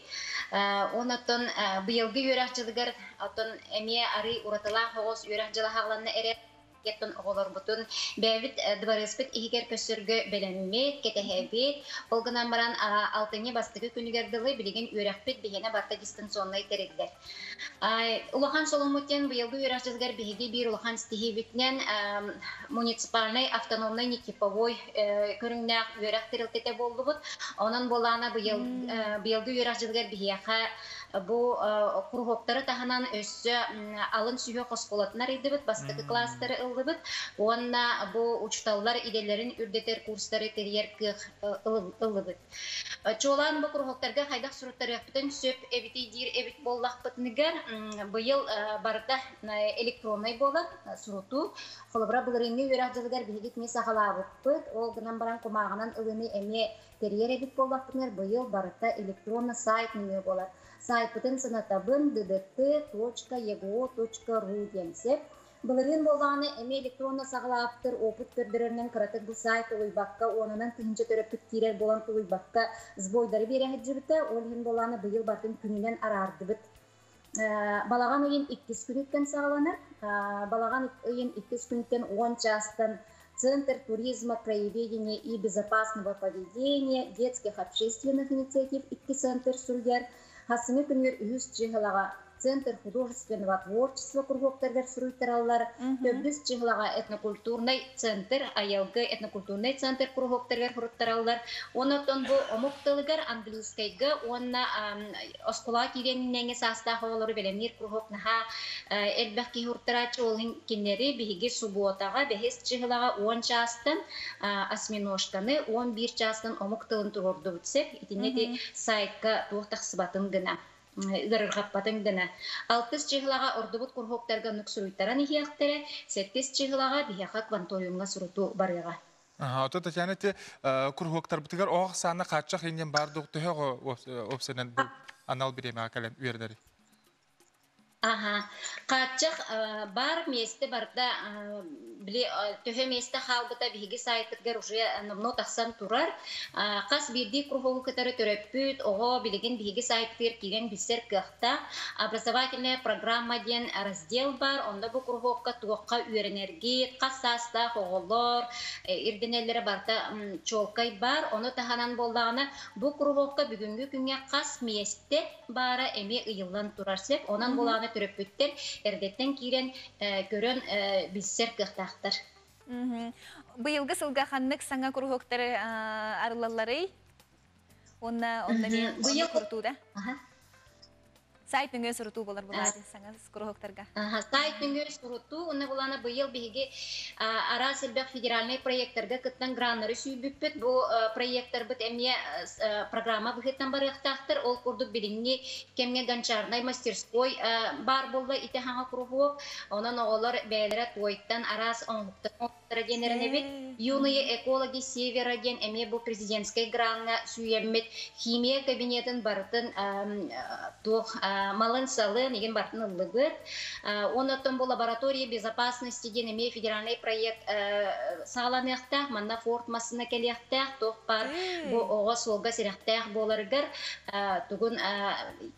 Онон быйылгы үөрэх дьылыгар оттон эмиэ арый уратылаах оҕус үөрэх дьыла саҕаланна эрэр Оттон оҕолорбутун бэйэбит дыбарыаспыт иһигэр көрсөргө бэлэммит, кэтэһэбит. Ол гынан баран алтынньы бастакы күнүгэр дылы билигин үөрэхпит биһиэнэ барыта дистанционнай тэриллэр. Улахан соломмут диэн быйылгы үөрэх дьылыгар биһиги биир улахан ситиһиибитинэн муниципальнай автономнай нетиповой көрүҥнээх үөрэх тэрилтэтэ буоллубут. Онон буолаана быйыл быйылгы үөрэх дьылыгар биһиэхэ Бу куруһуоктары таһынан өссө алын сүһүөх оскуолатын арыйдыбыт, бастакы класстары ыллыбыт уонна бу учууталлар идэлэрин үрдэтэр курстары тэрийэр кыах ыллыбыт. Чуолаан бу куруһуоктарга хайдах суруттарыахпытын сөп эбитий диир эбит буоллахпытыныгар быйыл барыта электроннай буолар сурутуу. Холобура, былырыыҥҥы үөрэх дьылыгар биһиги итини саҕалаабыппыт. Ол гынан баран кумааҕынан ылыыны эмиэ Тэрийэр эбит буоллахпытыгар быйыл барыта электронно сайт нөҥүө буолар. Сайтпытын санатабын ddt.ego.ru диэн сөп. Былырыын буоллаҕына эмиэ электронно саҕалаабыттар опыт көрдөрөрүнэн кыратык бу сайт улуйбакка уонунан тыһыынча төрөппүт киирэр буолан тулуйбакка сбойдары биэрэ сылдьыбыта. Ол иһин буоллаҕына быйыл барытын күнүнэн араардыбыт. Балаҕан ыйын иккис күнүттэн саҕаланар. Балаҕан ыйын иккис күнүттэн 10 чаастан Центр туризма, краеведения и безопасного поведения детских общественных инициатив икки центр суруйар. Хасыҥы күнүгэр үһүс чыһылаҕа Центр художественного творчества куруһуоктарыгар суруйтараллар. Төрдүс чыһылаҕа этнокультурнай центр, айылгы этнокультурнай центр куруһуоктарыгар суруттараллар. Онон бу омук тылыгар английскайга уонна оскуолаҕа киириэн саастаах оҕолору бэлэмниир куруһуок наһаа элбэх киһи уруттарааччы ол иһин кинилэри биһиги субуотаҕа бэһис чыһылаҕа 10 чаастан осьминожканы 11 чаастан омук тылын туруордубут сөп итиннэ ити сайтка туох тахсыбатын гына ыарырҕаппатын гына алтыс чыһылаҕа ордубут куруһуоктарга оннук суруйтаран иһиэхтэрэ сэттис чыһылаҕа биһиэхэ кванториумҥа сурутуу барыаҕа. Ото Татьяна ити куруһуоктарбытыгар оҕо ахсаана хааччах иҥнэн баар дуох төһө оҕо уопсайынан бу анал бириэмэҕэ кэлэн үөрэнэрий? Аха. Хааччах баар миэстэ барыта били төһө миэстэ хаалбыта биһиги сайтпытыгар уже номнуо тахсан турар. Хас биирдии кругу кытары төрөппүт оҕо билигин биһиги сайтпытыгар киирэн билсэр кыахтаах. Образовательная программа диэн раздел баар. Онно бу кругокка туохха үөрэнэргит, хас саастаах оҕолор ирдэнэллэрэ барыта чуолкай баар. Ону таһынан буоллаҕына бу кругокка бүгүҥҥү күҥҥэ хас миэстэ баара эмиэ ыйыллан турар сөп. Онон булааны төрөппүттэр эрдэттэн киирэн көрөн билсэр кыахтаахтар. Быйылгы сылга ханнык саҥа куруһуоктары арыллалларый? Уонна онно эмиэ Быйыл курутууда? Сайт нөҥүө сурутуу болар булаады саҥа куруһуктарга. Сайт нөҥүө сурутуу, уонна булана быйыл биһиги араас элбэх федеральнай проекттарга кыттан граннары сүүйбүппүт. Бу проекттарбыт эмиэ программа быһыытынан барыахтаахтар. Ол курдук билиҥҥи кэмҥэ гончарнай мастерской баар буолла ити хаҥа куруһуок. Онон оҕолор бэйэлэрэ туойтан араас оҥоһуктары диэн эрэнэбит. Юные экологи Севера диэн эмиэ бу президентскэй граҥҥа сүүйэммит химия кабинетын барытын туох малын-салын игин барытын ыллыбыт. Оннуттан бу лаборатория безопасности диэн эмиэ федеральный проект саҕаланыахтаах, манна Форд массыына кэлиэхтээх, туох баар бу оҕо суолга сирэхтээх буоларыгар тугун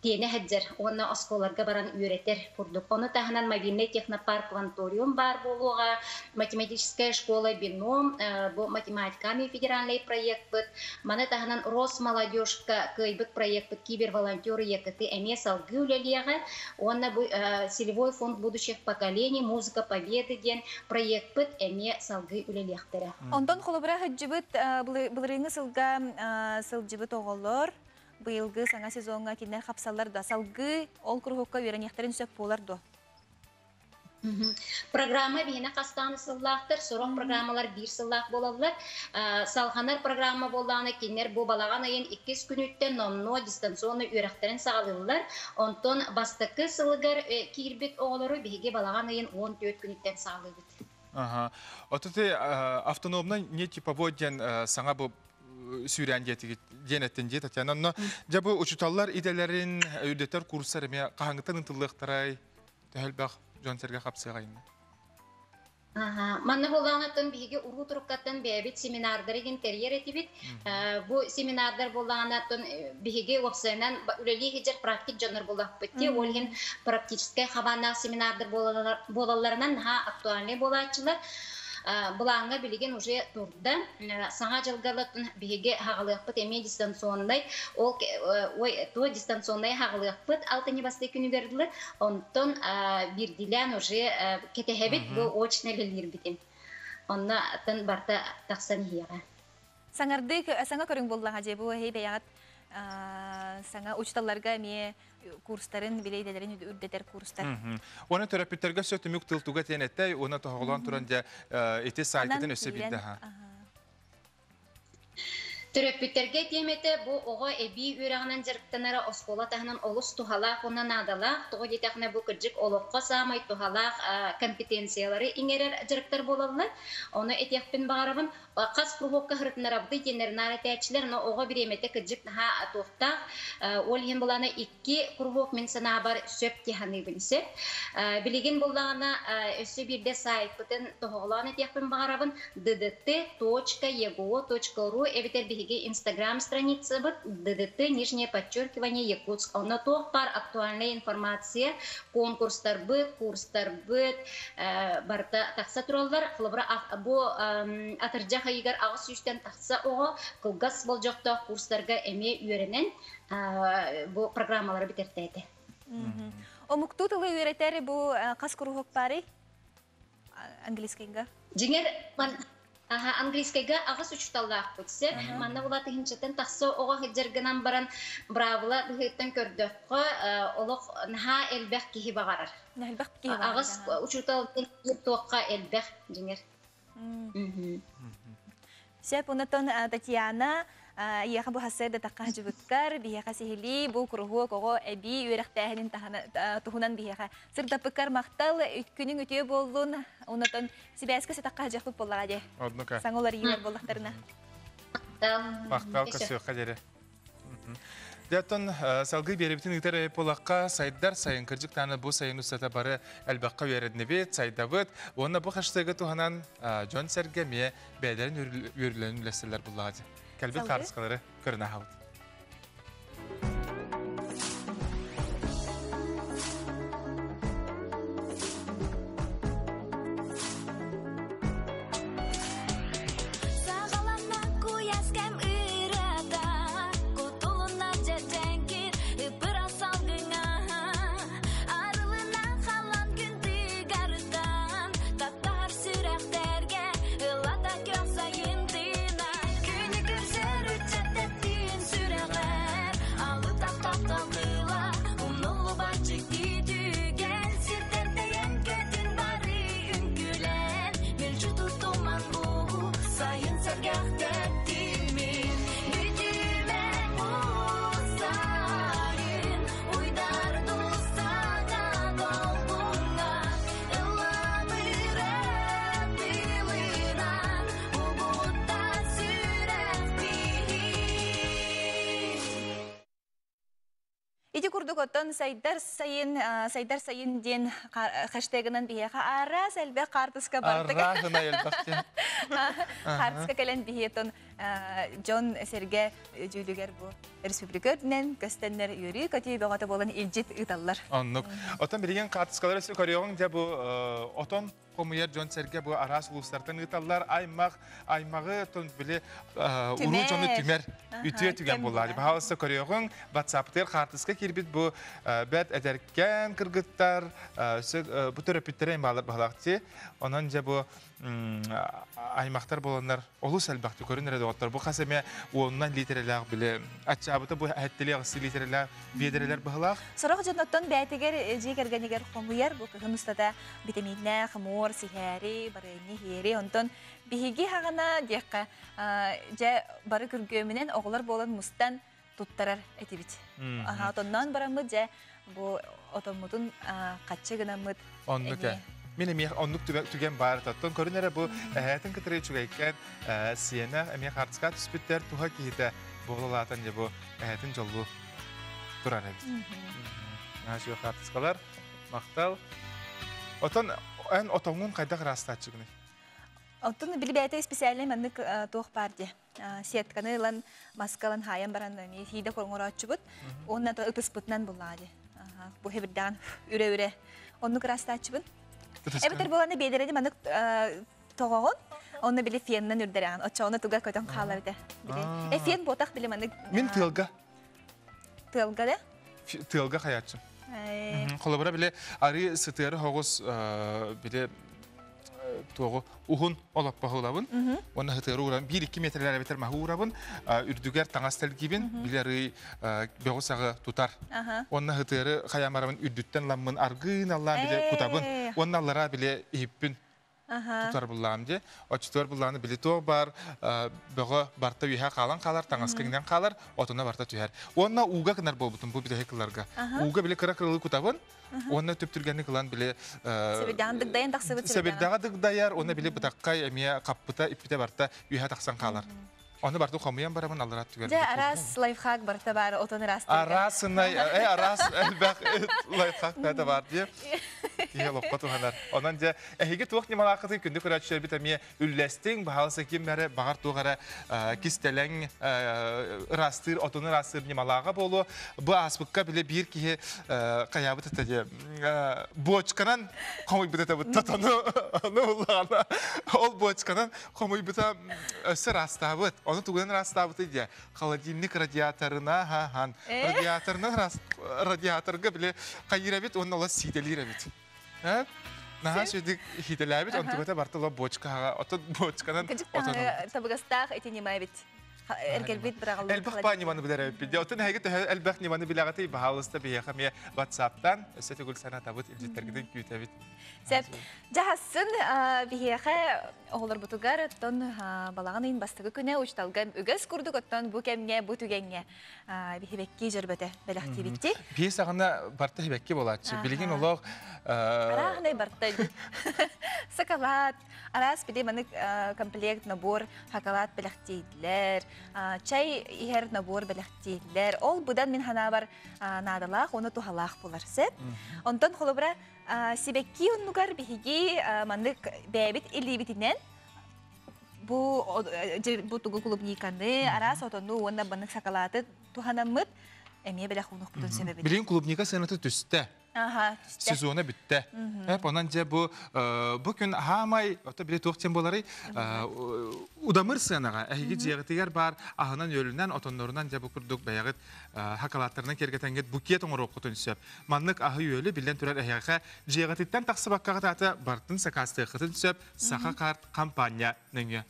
тиэнэ сылдьар уонна оскуолаларга баран үөрэтэр курдук. Ону таһынан мобильный технопарк Кванториум баар буолуоҕа, математическая школа бином, бу математиками федеральный проектпыт, маны таһынан Росмолодежка кыайбыт проектпыт киберволонтеры ЕКТ эмиэ салгыы үлэлиэҕэ уонна бу Целевой фонд будущих поколений, музыка победы диэн проектпыт эмиэ салгыы үлэлиэхтэрэ. Онтон холобура сылдьыбыт былырыыҥҥы сылга сылдьыбыт оҕолор быйылгы саҥа сезоҥҥа кинилэр хапсаллар да салгыы ол куруһуокка үөрэниэхтэрин сөп буолар дуо? Программа биһиэнэ хастаан сыллаахтар, сорох программалар биир сыллаах буолаллар. Салҕанар программа буоллаҕына, кинилэр бу балаҕан ыйын иккис күнүттэн номнуо дистанционно үөрэхтэрин саҕалыыллар. Онтон бастакы сылыгар киирбит оҕолору биһиги балаҕан ыйын 14 күнүттэн саҕалыыбыт. Ага. Отут автономный не типовой диэн саҥа бу сүүрээн диэтигит диэн эттин дии Татьяна. Онно дьэ бу учуталлар идэлэрин үрдэтэр курсар эмиэ хаһаҥыттан ытыллыахтарай төһөлбөх дьон сэргэ хапсыаҕайын. Манна буоллаҕына биһиги уруу туруккаттан бэйэбит семинардары гин тэрийэр этибит. Бу семинардар буоллаҕына биһиги уопсайынан үлэлии сылдьар практик дьоннор буоллахпыт дии. Ол иһин практическай хабааннаах семинардар буолалларынан наһаа актуальнай буолааччылар. Былааҥҥа билигин уже турда. Саҥа дьылга биһиги хаҕалыахпыт эмиэ дистанционнай ол ой то дистанционнай хаҕалыахпыт алтынньы бастакы күнүгэр дылы. Онтон биирдиилээн уже кэтэһэбит бу очно үлэлиирбитин. Онно атын барта тахсан иһиэҕэ. Саҥардыы саҥа көрүҥ буоллаҕа дьэ бу эһи бэйэҕит саҥа учууталларга эмиэ курстарын билэ идэлэрин үрдэтэр курстар. Уонна төрөппүттэргэ өссө түмүк тыл туга диэн эттэй, уонна тоһоҕолоон туран дьэ ити сайтытын өссө биирдэ аха. Төрөппүттэргэ тиэмэтэ бу оҕо эбии үөрэҕинэн дьарыктанара оскуола таһынан олус туһалаах уонна наадалаах. Тоҕо диэтэххинэ бу кырдьык олоххо саамай туһалаах компетенциялары иҥэрэр дьарыктар буолаллар. Ону этиэхпин баҕарабын. Хас кругокка сырытыннарабытый диэннэр наар этээччилэр, но оҕо бириэмэтэ кырдьык наһаа туохтаах. Ол иһин булаана икки кругок мин санаабар сөп дии саныыбын сөп. Билигин буллаҕына өссө биирдэ сайтпытын тоһоҕолоон этиэхпин баҕарабын ddt.ego.ru эбэтэр биһиги инстаграм страницабыт ddt нижнее подчеркивание Якутск. Онно туох баар актуальная информация, конкурстарбыт, курстарбыт барыта тахса тураллар. Холобура, бу атырдьах ыйыгар 800-тэн тахса оҕо кылгас болдьохтоох курстарга эмиэ үөрэнэн бу программалары бүтэртээтэ. Омуктуу тылы үөрэтэр бу хас куруһуок баарый? Английскайга. Дьиҥэр, английскайга аҕыс учууталлаахпыт сөп. Манна була тыһыынчаттан тахса оҕо сылдьар баран быраабыла быһыыттан көрдөххө, олох наһаа элбэх киһи баҕарар. Элбэх киһи баҕарар. Аҕыс учуутал туохха элбэх дьиҥэр. Сөп, онтон Татьяна, эйиэхэ бу хассыарда тахха сылдьыбыккар, биһиэхэ сиһилии бу куруһуок оҕо эбии үөрэхтээһинин туһунан биһиэхэ сырдаппыккар махтал, күнүҥ үтүө буоллун, онтон сибээскэ сытахха сылдьыахпыт буоллаҕа дии. Однука. Саҥа уларыйыылар буоллахтарына. Махтал көрсүөххэ диэри. Дьэ, салгыы биэрибитин ыытар буоллахха, сайдар сайын кырдьык даҕаны бу сайын устата бары элбэххэ үөрэннибит, сайдабыт. Уонна бу хэштеги туһанан дьон-сэргэ эмиэ бэйэлэрин үөрүүлэрин үлэстэллэр буллаҕа дии. Кэлбит хаарыскалары көрөн аһабыт. Саҕаланна куйаас кэм ырыата, кутулунна дьэдьэҥкир ыппыра салгыҥа. Арылына халлаан күн тыгарыттан, таптаһар сүрэхтэргэ ыллата көх сайын тыына. Күнү көрсөр ыччат тэптиин. Ити курдук оттон сайдар сайын, сайдар сайын диэн хэштегынан биһиэхэ араас элбэх хаартыска бардык. Арааһынай элбэх диэн. Хаартыска кэлэн биһиэтон дьон сэргэ дьүүлүгэр бу республика үрдүнэн көстөннөр үөрүү көтүү бөҕөтө буолан илдьит ыыталлар. Оннук. Отон билигин хаартыскалары көрүөҕүҥ дьэ бу отон хомуйар дьон-сэргэ бу араас улуустартан ыыталлар. Аймах, аймаҕы тон били уруу дьону түмэр үтүө түгэн буоллаҕа. Баһаалыста көрүөҕүҥ, WhatsApp-тыгар хаартыска киирбит бу бэрт эдэркээн кыргыттар бу төрөппүттэрэ баалар баһылаахти. Онон дьэ бу аймахтар буоланнар олус элбэхтик көрүн эрэ доҕоттор. Бу хас эмэ уонунан литерэлээх били аччаабыта бу эһэттили аҕысты литерэлээх биэдэрэлэр быһылаах. Сорох дьонноттон бээтигэр дьиэ кэргэнигэр хомуйар бу кыһын устата битэмииннээх муор, сиһээри, барыанньа иһиэри. Онтон биһиги хаҕана диэххэ дьэ бары күргүөмүнэн оҕолор буолан мустан туттарар этибит. Аха отонноон бараммыт дьэ бу отоммутун хаччы гынаммыт. Оннук ээ. Мин эмиэ оннук түгэн баар оттон көрүн эрэ бу эһээтин кытары үчүгэйкээн сиэнэ эмиэ хартыска түспүттэр туһа киһитэ буолалаатан дьэ бу эһээтин дьоллуу турар эбит. Наһаа хартыскалар махтал. Отон эн отоҥҥун хайдах ыраастааччыгыный? Оттон билбээтэ специальный маннык туох баар дии. Сетканы ылан, маска ылан хаайан баран эмиэ хиидэ оҥорооччубут. Уонна ытыспытынан буллаҕа дии. Бу хэбирдэҕин үрэ-үрэ оннук ыраастааччыбын. Эбэтэр буоланы биэдэрэни маннык тоҕоҕун, онно били феннэн үрдэрэҕин. Оччоҕуна туга көтөн хаалар этэ. Били. Э фен буотах били маннык. Мин тыалга. Тыалга да? Тыалга хаяччым. Холобура били арыы сытыары хоҕус били туоҕу уһун олоппоһулабын уонна сытыары уурабын биир икки метрлэр эбэтэр маһы уурабын үрдүгэр таҥас тэлгибин били арыы бөҕү саҕы тутар уонна сытыары хайамарабын үрдүттэн ламмын аргыын аллаан били кутабын уонна аллараа били иһиппин тутар буллаам дии. Оччотугар буллааны били туох баар бөҕө барта үөһэ хаалан хаалар, таҥаска иҥнэн хаалар, отуна барта түһэр. Уонна ууга гынар буолбутум бу бүтэһик кылларга. Ууга били кыра кырылыы кутабын, уонна түп-түргэнник ылан били Сэбирдэҕин дыгдайан тахсыбыт сэбирдэҕэ дыгдайар, уонна били бытаххай эмиэ хаппыта, иппитэ барта үөһэ тахсан хаалар. Оны барты хомуйан барамын алларат түгэр. Дьэ, араас лайфхак барыта баар отон ыраастыырга. Араасынай, араас элбэх лайфхак да бар дии. Киһи олоххо туһанар. Онон дьэ, эһиги туох ньымалааххытый күндү көрөөччүлэрбит эмиэ үллэстиҥ, баһаалыста ким эрэ баҕар туох эрэ кистэлэҥ ыраастыыр, отону ыраастыыр ньымалааҕа буолуо. Бу ааспыкка били биир киһи хайаабыт этэ дии бочканан хомуйбут этэ бутта тону ону буллаҕына ол бочканан хомуйбута өссө ыраастаабыт. Ону тугунан ыраастаабытый диye. Холодильник радиаторына хан. Радиаторынан радиаторга били хайыр эбит уонна ола сиитэлиир эбит. Наһаа сүдүк хиитэлээбит, онтугата барта ола бочкаҕа, отон бочканан Табыгастаах ити ньыма эбит. Эргэрбит быраҕыллыбыт. Элбэх баа ньыманы билэр эбиппит. Отон эһиги төһө элбэх ньыманы билэҕитий? Баһаалыста биһиэхэ эмиэ WhatsApp-тан өссө төгүл санатабыт, илдьиттэргитин күүтэбит. Сөп. Дьаһассын биһиэхэ оҕолорбутугар оттон балаҕан ыйын бастакы күнэ учталга үгэс курдук оттон бу кэмҥэ, бу түгэҥҥэ биһибэкки дьөрбөтө бэлэхтиибитти. Биир саҕана барта хибэкки буолааччы. Билигин олох Арааһынай барта. Сакалаат, араас били манык комплект набор хакалаат бэлэхтииллэр, чай иһэр набор бэлэхтииллэр. Ол быдан мин ханаабар наадалаах, уонна туһалаах булар сөп. Онтон холобура сибэкки оннугар биһиги маннык бэйэбит илиибитинэн бу бу тугу клубниканы, араас отону уонна баннык сакалааты туһанаммыт эмиэ бэлэх уунуохпутун сөбөбүт. Билигин клубника сыаната түстэ. Аха, түстэ. Сезона бүттэ. Онон дьэ бу бу күн хаамай ото били туох диэн буоларый удамыр сыанаҕа эһиги дьиэҕитигэр баар аһынан-үөлүнэн отоннорунан дьэ бу курдук бэйэҕит хакалааттарынан киэргэтэҥҥит букет оҥоруоххутун сөп. Маннык аһы-үөлү биллэн турар эһиэхэ дьиэҕититтэн тахсыбаккаҕыт аата бартын сакаастыаххытын сөп Саха карт компания нөҥүө.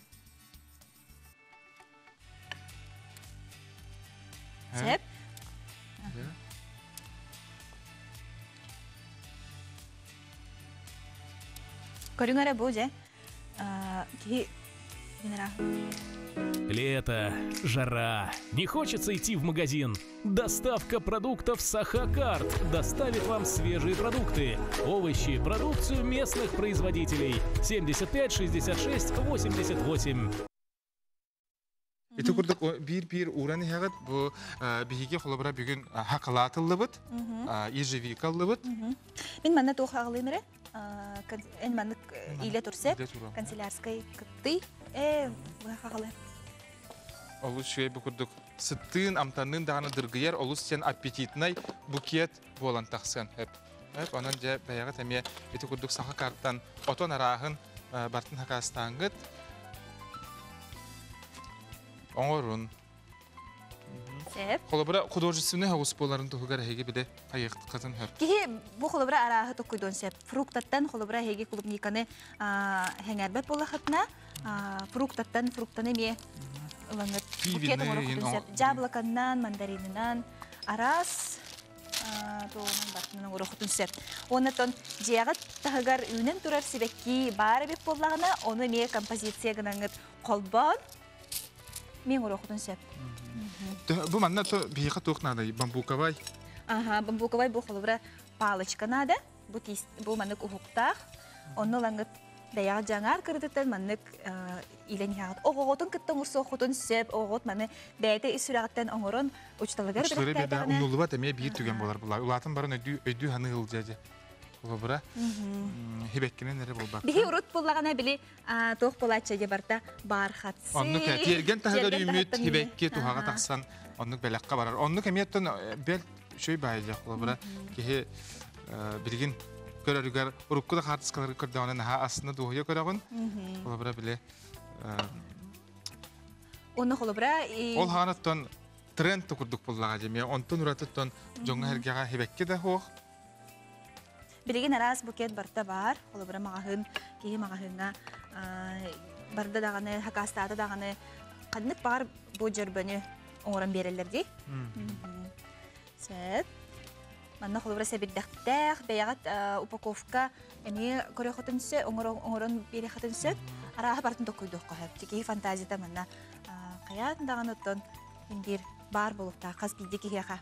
Сөп. Көрүҥ эрэ бу дьэ. Киһи Лето, жара, не хочется идти в магазин. Доставка продуктов Сахакарт доставит вам свежие продукты, овощи, продукцию местных производителей. 75 66 88. Ити курдук биир-биир ууран иһэҕит. Бу биһиги холобура бүгүн хакалаатыллыбыт, ежевика ыллыбыт. Мин манна туох аҕалыым эрэ? Эн маннык илэ турсеп, канцелярскай кыттый. Э, хаҕалы. Олус үчүгэй бу курдук сыттыын, амтанныын даҕаны дыргыйар олус сен аппетитнай букет буолан тахсыан сөп. Онон дьэ бэйэҕит эмиэ ити курдук саха картан отон арааһын бартын хакаастааҥҥыт оҥорун. Сөп. Холобура художественный хаус буоларын туһугар эһиги биле хайыахтыккытын хөп. Киһи бу холобура арааһы токкуйдуон сөп. Фруктаттан холобура эһиги клубниканы хэҥэрбэт буолахытына фруктаттан фруктаны эмиэ ылаҥыт букет оҥороххутун сөп. Дьаблоканнан, мандаринынан араас туоҕунан бартынан оҥоруоххутун сөп. Уоннатон дьиэҕит таһыгар үүнэн турар сибэкки баар эбит буоллаҕына, ону эмиэ композиция гынаҥыт холбоон миэҥ оҥоруоххутун сөп. Бу манна то биһиэхэ туох наадай? Бамбуковай? Аха, бамбуковай бу холобура палочка наада. Бу тиис бу маннык уһуктаах. Онно ылаҥыт бэйэҕэ дьаҥаар кырытыттан маннык илэн иһэҕит. Оҕоҕутун кытта оҥорсуоххутун сөп. Оҕоҕут маны бэйэтэ ис сүрэҕиттэн оҥорон учууталыгар Учууталыгар бэйдэ умнуллубат эмиэ биир түгэн буолар була. Улаатын баран өйдүү өйдүү саныы ылдьа дьэ. Холобура хибэккинэн эрэ буолбакка. Биһи урут буллаҕына били туох буолааччы дьэ барта бархатсы. Оннук тиэргэн таһыгар үүммүт хибэкки туһаҕа тахсан оннук бэлэххэ барар. Оннук эмиэ оттон бэл үчүгэй баайдьах холобура киһи билигин көрөрүгэр урукку да хаартыскалары көрдөҕүнэ наһаа астына дуоһуйа көрөҕүн. Холобура били Оны холобура Ол хаанаттан тренд курдук буллаҕа дьэ онтон уратыттан дьоҥҥо эргэҕэ хибэкки да суох. Билигин араас букет барта бар. Холобура маҕаһыын киһи маҕаһыыҥҥа барда даҕаны, хакаастаата даҕаны ханнык баҕар бу дьөрбөнү оҥорон биэрэллэр дии. Сөп. Манна холобура сэбирдэхтээх, бэйэҕит упаковка эмиэ көрүөххүтүн сөп, оҥорон биэриэххитин сөп. Арааһа барытын токкуйдуохха сөп. Киһи фантазията манна хайаан даҕаны оттон биир баар буолуохтаах хас биирдии киһиэхэ.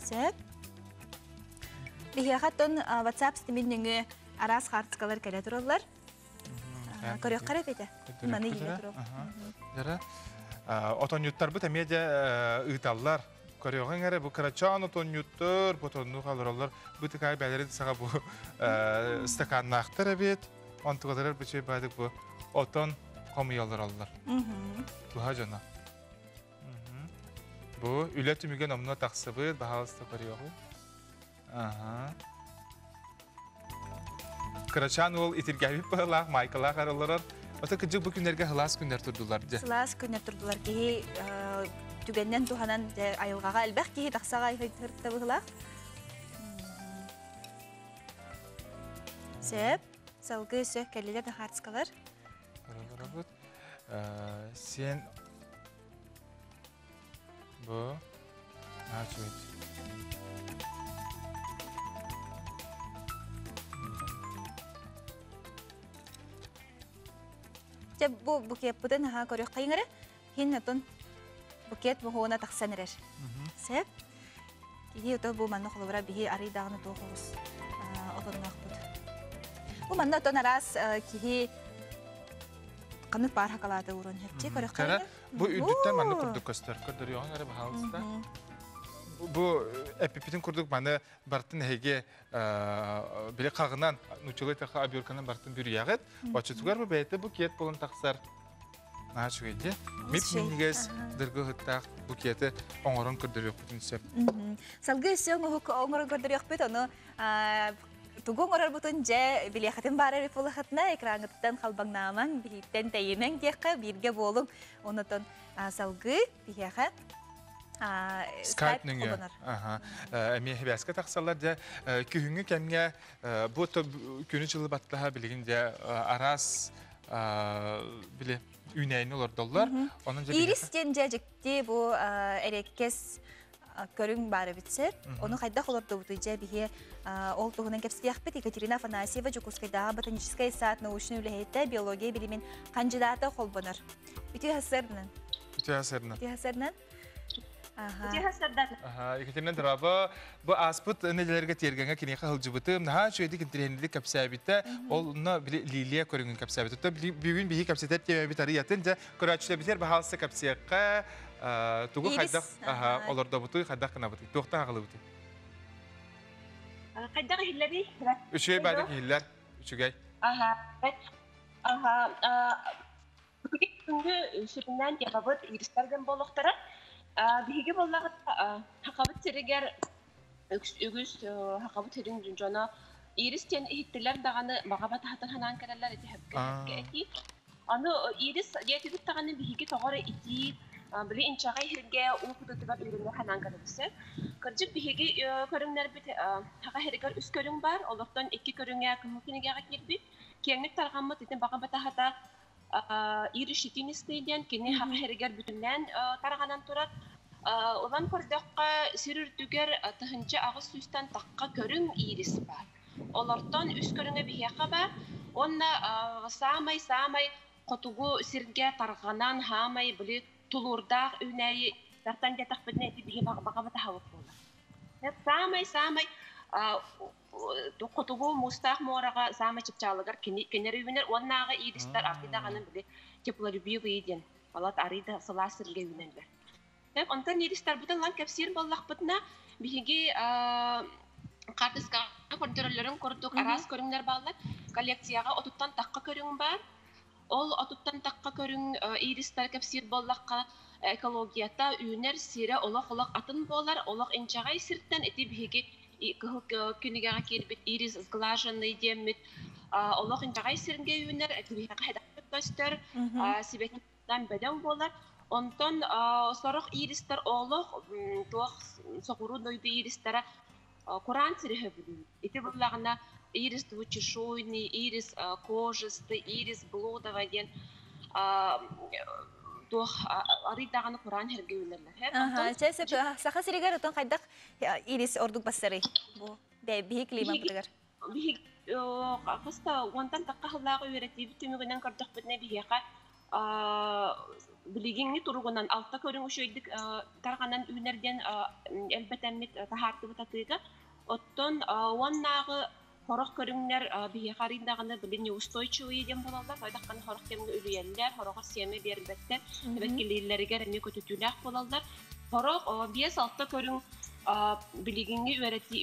Сөп. Биһиэхэ оттон WhatsApp ситимин нөҥүө араас хаартыскалар кэлэ тураллар. Көрүөххэ эрэ этэ. Маны иилэ туруох. Дара. Отонньуттарбыт эмиэ дьэ ыыталлар. Көрүөҕүҥ эрэ бу кырачаан отонньуттар, ботоннуу халыраллар. Бу тыкай бэлэрин саҕа бу стаканнаахтар эбит. Онтугаларар бу чөй баадык бу отон хомуйаллараллар. Туһа дьоно. Бу үлэ түмүгэн омно тахсыбыт, баһаалыста көрүөҕү. Кырачаан уол итиргээбит быһылаах, майкалаах арылларар. Ото кыдьык бу күннэргэ сылаас күннэр турдулар дьэ. Сылаас күннэр турдулар киһи түгэннэн туһанан дьэ айылҕаҕа элбэх киһи тахсаҕа сырытта быһылаах. Сөп. Салгыы сөп кэллилэр да хаартыскалар. Сен Бу наачуйт. Дьэ бу букеппытын аха көрүөххэйиҥ эрэ. Хин отун букет моһуона тахсан эрэр. Сөп. Киһи ото бу манна холобура биһи арый даҕаны туох олус отонноохпут. Бу манна отон араас киһи ханнык баар хакалааты уурун хепчи көрөххө. Бу үрдүттэн маннык курдук көстөр. Көрдөрүөҕүҥ эрэ баһаалыста. Бу эппиппитин курдук маны бартын эһиги били хаҕынан нуччалыы таха оберканан бартын бүрүйэҕит. Оччотугар бу бэйэтэ букет буолан тахсар. Наһаа үчүгэй дии. Мип минньигэс дыргы ыһыттаах букеты оҥорон көрдөрүөхпүтүн сөп. Салгыы өссө оҥоһук оҥорон көрдөрүөхпүт. Ону тугу оҥорорбутун дьэ билиэххитин баар эбит буоллаххытына экраҥҥытыттан халбаҥнаамаҥ, биһиттэн тэйимэҥ диэххэ бииргэ буолуҥ. Онотон салгыы биһиэхэ Скайп нөҥүө эмиэ хибээскэ тахсаллар дьэ күһүҥҥү кэмҥэ бу күнү-дьылы баттаһа билигин дьэ араас били үүнээйини олордоллор. Онон дьэ Ирис диэн дьэ дьикти бу эриэккэс көрүҥ баар эбит сэр. Ону хайдах олордубутуй дьэ биһи ол туһунан кэпсиэхпит. Екатерина Афанасьева Дьокуускайдааҕы ботаническай саад научнай үлэһитэ, биология билимин хандьыдаата холбонор. Үтүө сарсыарданан. Үтүө сарсыарданан. Үтүө сарсыарданан. Екатерина дорообо. Бу ааспыт нэдиэлэргэ тиэргэҥҥэ киниэхэ сылдьыбытым. Наһаа үчүгэйдик интэриэһинэйдик кэпсээбитэ. Ол онно били Лилия көрүҥүн кэпсээбит. Оттон бүгүн биһи кэпсэтэр тиэмэбит арыйатын дьэ көрөөччүлэрбитигэр баһаалыста кэпсиэххэ тугу хайдах олордобутуй, хайдах гынабытый, туохтан аҕалыбытый? Хайдах иһиллэрий? Үчүгэй баайдык иһиллэр. Үчүгэй. Аха. Аха. Бүгүҥҥү сүрүннээн дьаһабыт юристар дьон буолуохтара. Биһиги буоллаҕына Сахабыт сиригэр үгүс Сахабыт сирин дьоно Ирис диэн иһиттилэр даҕаны баҕа батаһатын санаан кэлэллэр ити сөпкө сөпкө этии. Аны Ирис диэтибит даҕаны биһиги тоҕо эрэ итии били инчэҕэй иһиргэ уу кутутугар үүрүнэ санаан кэлэбит сөп. Кырдьык биһиги көрүҥнэрбит Саха сиригэр үс көрүҥ баар, олортон икки көрүҥэ кыһыл кинигэҕэ киирбит. Киэҥник тарҕаммыт ити баҕа батаһата Иришитинистый диэн кини хаха сиригэр бүтүннээн тарҕанан турар. Ылан көрдөххө, сир үрдүгэр 1800-тан тахха көрүҥ иирис баар. Олортон үс көрүҥэ биһиэхэ баар. Уонна саамай-саамай хотугу сиргэ тарҕанан, хаамай били тулуурдаах үүнээйи тартан диэтэхпитинэ ити биһи баҕабыт аһабыт буолар. Саамай-саамай Хотугу муустаах муораҕа саамай чыпчаалыгар кинилэр үүнэр уоннааҕы ииристэр арый даҕаны били теплолюбивые диэн балат арый да сылаас сиргэ үүнэллэр. Онтон ииристэрбитин ылан кэпсиир буоллахпытына, биһиги хаартыскаҕа көрдөрөллөрүн курдук араас көрүҥнэр бааллар. Коллекцияҕа отуттан тахха көрүҥ баар. Ол отуттан тахха көрүҥ ииристэр кэпсиир буоллахха, экологията, үүнэр сирэ олох-олох атын буолар, олох инчэҕэй сиртэн ити биһиги кыһыл кинигэҕэ киирбит ирис сглаженный диэммит олох инчэҕэй сиргэ үүнэр, биһиэхэ сэдэхтик көстөр, сибэккиттэн бөдөҥ буолар. Онтон сорох иристэр олох туох соҕуруу дойду иристэрэ кураан сири сөбүлүүр. Ити буоллаҕына ирис двучешуйный, ирис кожистый, ирис блудова диэн туох арый даҕаны кураан сиргэ үүнэллэр. Чэ, сөп. Саха сиригэр отон хайдах ирис ордук бассарый? Бу биһи климапытыгар. Биһиги хаста уонтан тахха сыллааҕы үөрэтиибит түмүгүнэн көрдөхпүтүнэ биһиэхэ билигиҥҥи туругунан алта көрүҥ үчүгэйдик тарҕанан үүнэр диэн элбэтэммит таһаартыбыт атыыга. Оттон уоннааҕы сорох көрүҥнэр биһиэхэ арыйдаҕына били неустойчивые диэн буолаллар. Хайдаххана сорох кэмҥэ үлүйэллэр, сороҕор сиэмэ биэрбэттэр, эбэккилииллэригэр эмиэ көтүтүүлээх буолаллар. Сорох 5-6 көрүҥ билигиҥҥи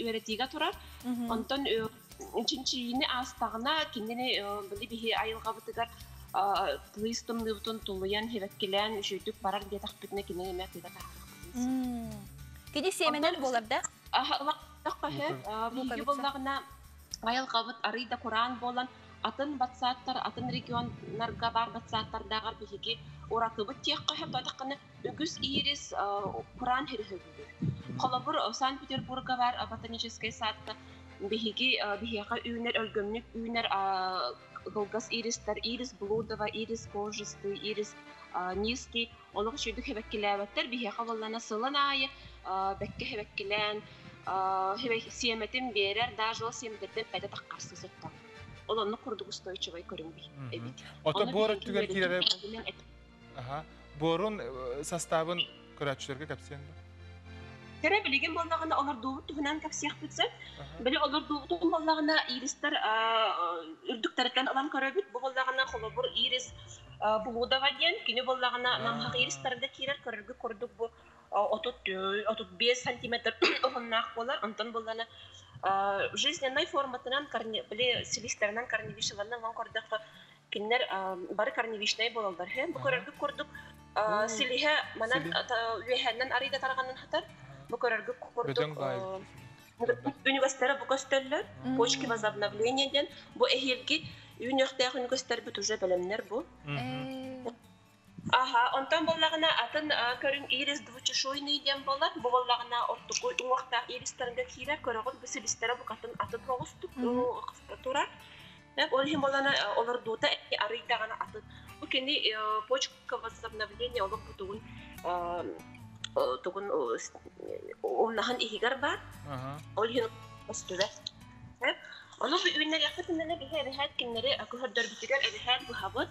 үөрэтиигэ турар. Онтон чинчийиини аастаҕына кинини били биһи айылҕабытыгар тыйыс тымныыбытын тулуйан, хибэккилээн үчүгдүк барар диэтэхпитинэ кини эмэ тыга таһаарыахпытын Кини сиэмэнэн буолар да? Биһиги буоллаҕына айылҕабыт арый да кураан буолан атын батсааттар, атын регионнарга баар батсааттардааҕар биһиги уратыбыт диэххэ сөп бадаххына үгүс иирис кураан хириһөгүлүр. Холобур, Санкт-Петербурга баар ботаническай садка биһиги биһиэхэ үүнэр өлгөмнүк үүнэр кылгас иристэр ирис блудова, ирис кожистый, ирис низкий олох үчүгдүк хэбэккилээбэттэр. Биһиэхэ буоллана сылын аайы бэккэ хэбэккилээн сиэмэтин биэрэр, даже ол сиэмэтиттэн бэйэтэ таххарсы сыттан. Ол оннук курдук устойчивай көрүҥ эбит. Ото буор өттүгэр киирэрэ Буорун састаабын көрөөччүлэргэ кэпсиэн ба? Кэрэ билигин буоллаҕына олордуубут туһунан кэпсиэхпит сөп. Били олордуубутун буоллаҕына иристэр үрдүктэриттэн ылан көрөбүт. Бу буоллаҕына холобур ирис Блудова диэн кини буоллаҕына намыһах иристэргэ киирэр көрөргө курдук бу 35 сантиметр уһуннаах буолар. Онтон буоллаҕына жизненной форматынан били силистэринэн корневищаларынан ылан көрдөххө кинилэр бары корневищнай буолаллар. Бу көрөргүт курдук силиһэ манан үөһэннэн арыйда тарҕанан хатар. Бу көрөргүт курдук үнүгэстэрэ бу көстөллөр. Почки возобновления диэн бу эһиилги үүнүөхтээх үнүгэстэрбит уже бэлэмнэр бу. Аха, онтон буоллаҕына атын көрүҥ ирис двучешуйный диэн буолар. Бу буоллаҕына ортоку уҥуохтаах иристэргэ киирэр. Көрөҕүт бу силистэрэ букатын атын соҕустук турар. Ол иһин буоллаҕына олордуута арый даҕаны атын. Бу кини почка возобновления олох бу тугун тугун умнаһын иһигэр баар. Ол иһин көстүбэт. Ону бу үүннэриэхпитинэ биһи эбэһээт кинилэри көһөрдөрбүтүгэр эбэһээт быһабыт.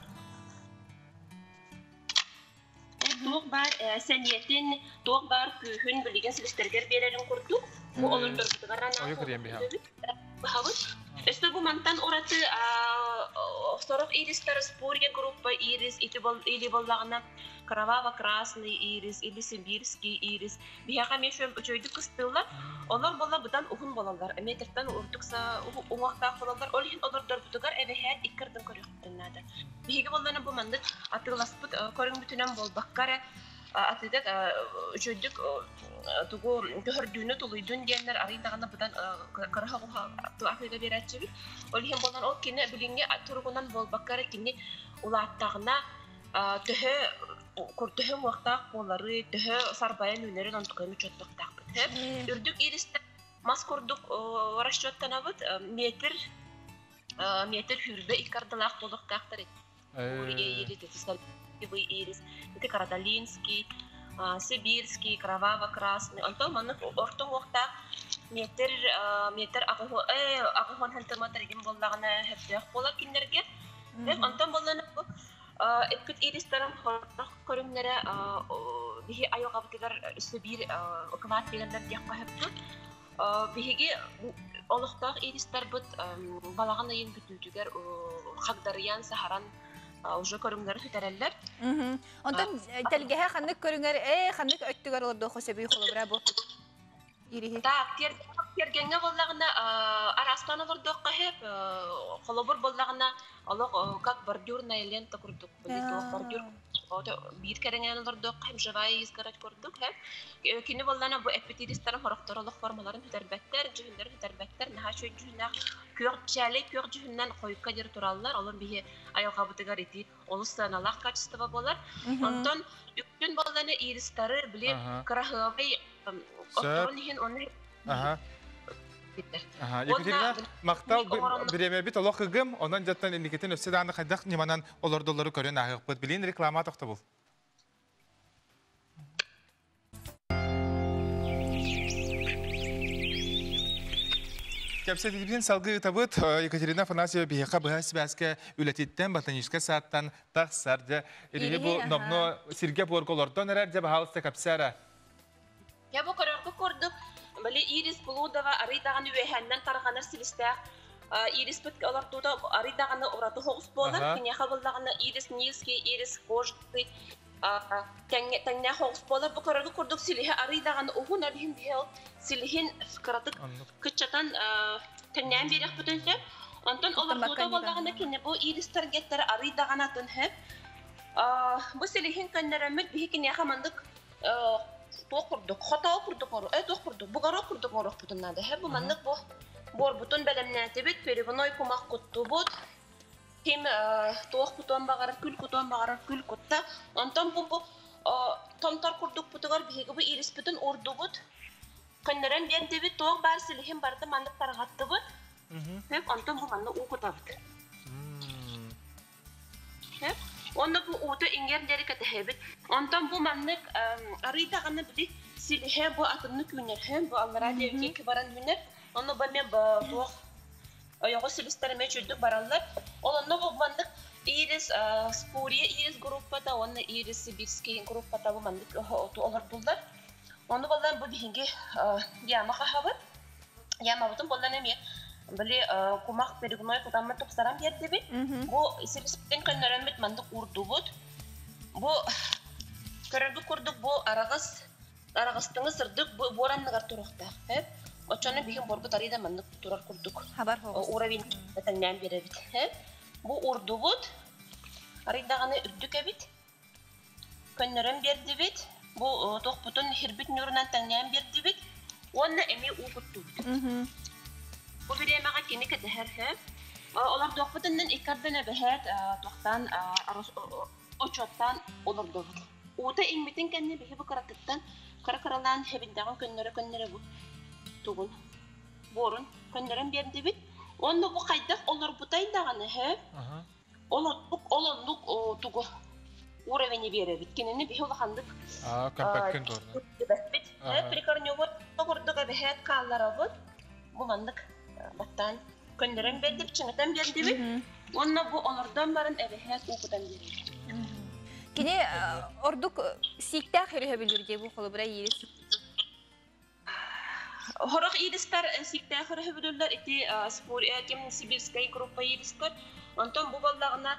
Туох баар сэниэтин, туох баар күүһүн билигин силистэргэр биэрэрин курдук, бу олордорбутугар анаан быһабыт. Өссө бу мантан ураты сорох иристар спорья группа ирис ити или боллаҕына кроваво-красный ирис или сибирский ирис биһиэхэ эмиэ үчүгэйдик кыстыыллар. Олор буолла быдан уһун буолаллар. Метртэн урдук уҥуохтаах буолаллар. Ол иһин олордорбутугар эбэһээт икки ардын көрүөхпүтүн наада. Биһиги буоллана бу маннык атыыласпыт көрүҥмүтүнэн буолбакка эрэ атыыга үчүгэйдик тугу көһөрдүүнү тулуйдун диэннэр арый даҕаны быдан кыра атыыга биэрээччибит. Ол иһин буолан ол кини билиҥҥи туругунан буолбакка эрэ кини улааттаҕына төһө төһө уҥуохтаах буолары, төһө сарбайан үүнэрин онтукайын учуоттуохтаахпыт. Үрдүк иристэр мас курдук расчеттанабыт метр метр хүрбэ икки ардылаах буолуохтаахтар. Ирис, ити Карадалинский, Сибирский, кроваво-красный. Онтон маннык орто уҥуохтаах метр метр аҕыһон сантиметр игин буоллаҕына сөптөөх буолар кинилэргэ. Онтон буоллаҕына эппит иристэрин хорох көрүҥнэрэ биһи айылҕабытыгар өссө биир ыкылаат биэрэллэр диэххэ сөптүк. Биһиги олохтоох иристэрбит балаҕан ыйын бүтүүтүгэр хагдарыйан, саһаран уже көрүҥнэри сүтэрэллэр. Онтон тэлгэһэ ханнык көрүҥэр, ханнык өттүгэр олордуохха сөбүй холобура бу? Так, тиэргэҥҥэ буоллаҕына араастаан олордуохха сөп. Холобур буоллаҕына олох как бордюрная лента курдук бордюр биир кэриҥинэн олордуохха живая изгородь курдук сөп. Кини буоллаҕына бу эппитиристэрин сорохторо олох формаларын сүтэрбэттэр, дьүһүннэрин сүтэрбэттэр, наһаа үчүгэй дьүһүннээх күөх чээлэй күөх дьүһүннэн хойукка диэри тураллар. Олор биһи айылҕабытыгар ити олус сыаналаах качество буолар. Онтон үксүн буоллаҕына иристары били кыраһыабай отторун иһин оны Екатерина, махтал бириэмэбит олох ыгым, онон дьаттан инникитин өссө даҕаны хайдах ньыманан олордоллору көрөн ааһыахпыт. Билин реклама тохтобул. Кэпсэтиибитин салгыы ыытабыт. Екатерина Афанасьева биһиэхэ быһа сибээскэ үлэтиттэн ботаническай сааттан тахсар. Дьэ, ириһи бу номно сиргэ буорга олордон эрэр, дьэ, баһаалыста кэпсээ Дьэ, бу көрөргө курдук, били Ирис Блудова арый даҕаны үөһээннэн тарҕанар силистээх Ириспит олордуута арый даҕаны ураты соҕус буолар. Киниэхэ буллаҕына Ирис Нильский, Ирис Кожный тэҥнээх соҕус буолар. Бу көрөргө курдук силиһэ арый даҕаны уһун, ол иһин биһи ол силиһин кыратык кыччатан тэҥнээн биэриэхпитин сөп. Онтон олордуута буоллаҕына кини бу иристэр геттэр арый даҕаны атын сөп. Бу силиһин көннөрөммүт биһи киниэхэ маннык туох курдук хотоо курдук туох курдук бугорок курдук оҥоруохпутун наада. Бу маннык бу буорбутун бэлэмнээтибит, перегной кумах куттубут, ким туох кутуон баҕарар, күл кутуон баҕарар, күл кутта. Онтон бу томтор курдукпутугар биһиги бу ириспитин уурдубут, көннөрөн биэрдибит, туох баар силиһин барыта маннык тарҕаттыбыт. Онтон бу манна уу кутабыт. Онно бу уута иҥэр диэри кэтэһэбит. Онтон бу маннык арый даҕаны били силиһэ бу атыннык үүнэр, бу аллараа диэки баран үүнэр. Онно бу эмиэ туох ойоҕос силистэр эмиэ үчүгдүк бараллар. Ол онно бу маннык ирис спурия ирис группата уонна ирис сибирский группата бу маннык олордуллар. Ону баллан бу биһиги яма хаһабыт. Ямабытын боллан эмиэ били кумах перегной кутаммыт тупсаран биэрдибит. Бу силиспитин көннөрөммүт маннык уурдубут. Бу көрөргүт курдук бу араҕас араҕастыҥы сырдык бу буор анныгар туруохтаах. Оччону биһин борбут арыйда маннык турар курдук. Уровень тэҥнээн биэрэбит. Бу уурдубут. Арыйдаҕаны үрдүк эбит. Көннөрөн биэрдибит. Бу туохпутун хирбит ньуурунан тэҥнээн биэрдибит. Уонна эмиэ уу куттубут. Бу бириэмэҕэ кини кэтэһэр сөп. Олордуохпутунан икки ардын эбэһээт туохтаан очуоттаан олордобут. Уута иҥмитин кэннэ биһи бу кыратыттан кыра-кыралаан хэбиндэҕин көннөрө-көннөрө бу тугун буорун көннөрөн биэрдибит. Уонна бу хайдах олорбутай даҕаны сөп. Ол оннук, ол оннук тугу уровени биэрэбит. Кинини биһи улаханнык көмпөккүн туорна. Түбэспит. Прикорневой курдук эбэһээт хаалларабыт. Бу маннык баттаан көннөрөн биэрдибит, чыҥытан биэрдибит. Уонна бу олордон баран эбэһээт уукутан биэрэбит. Кини ордук сииктээх өрөһөбүлүр дии бу холобура ирис. Хорох иристар сииктээх өрөһөбүлүллэр ити ким сибирскай группа иристар. Онтон бу боллаҕына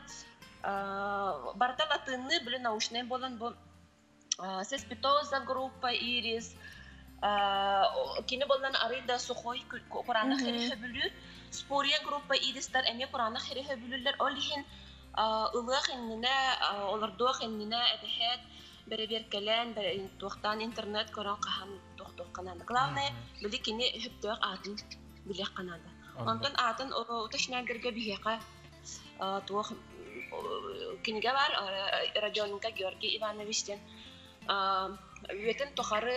барыта латынны били научный болан бу Сеспитоза группа ирис кини боллан арыйда сухой кураанах өрөһөбүлүр. Спория группа иристар эмиэ кураанах өрөһөбүлүллэр. Ол иһин ылыах иннинэ, олордуох иннинэ эбэһээт бэрэбиэркэлээн, туохтаан интернет көрөн хаһан туох-туохха наада. Главное, били кини сөптөөх аатын билиэххэ наада. Онтон аатын уточняйдарга биһиэхэ туох кинигэ бар Родионенко Георгий Иванович диэн үйэтин тухары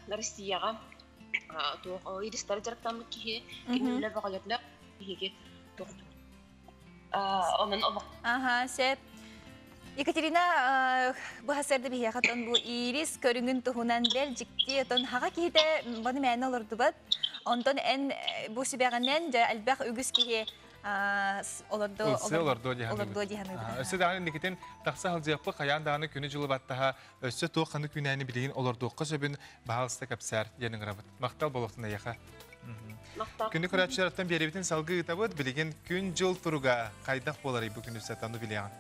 Россияҕа туох иристары дьарыктаммыт киһи, кини үлэ бөҕөлөрүнэ биһиги туох онон олох. Аха, сеп. Екатерина бу хасырды биһиэхэ тон бу ирис көрүҥүн туһунан бэл дьикти отон хаҕа киһитэ баны мээнэ олордубат. Онтон эн бу сүбэҕинэн дьэ элбэх үгүс киһи олордо олордо диһаныыбыт. Өссө даҕаны инникитин тахса сылдьыахпыт хайаан даҕаны күнү-дьылы баттаһа өссө туох ханнык күнээни билигин олордуохха сөбүн баһаалыста кэпсээр диэн ыҥырабыт. Махтал буолуохтун эйиэхэ. Күнү көрөөччүлэртэн биэрэбитин салгыы ыытабыт. Билигин күн-дьыл туруга хайдах буоларый бу күнү сатану билиэҕин.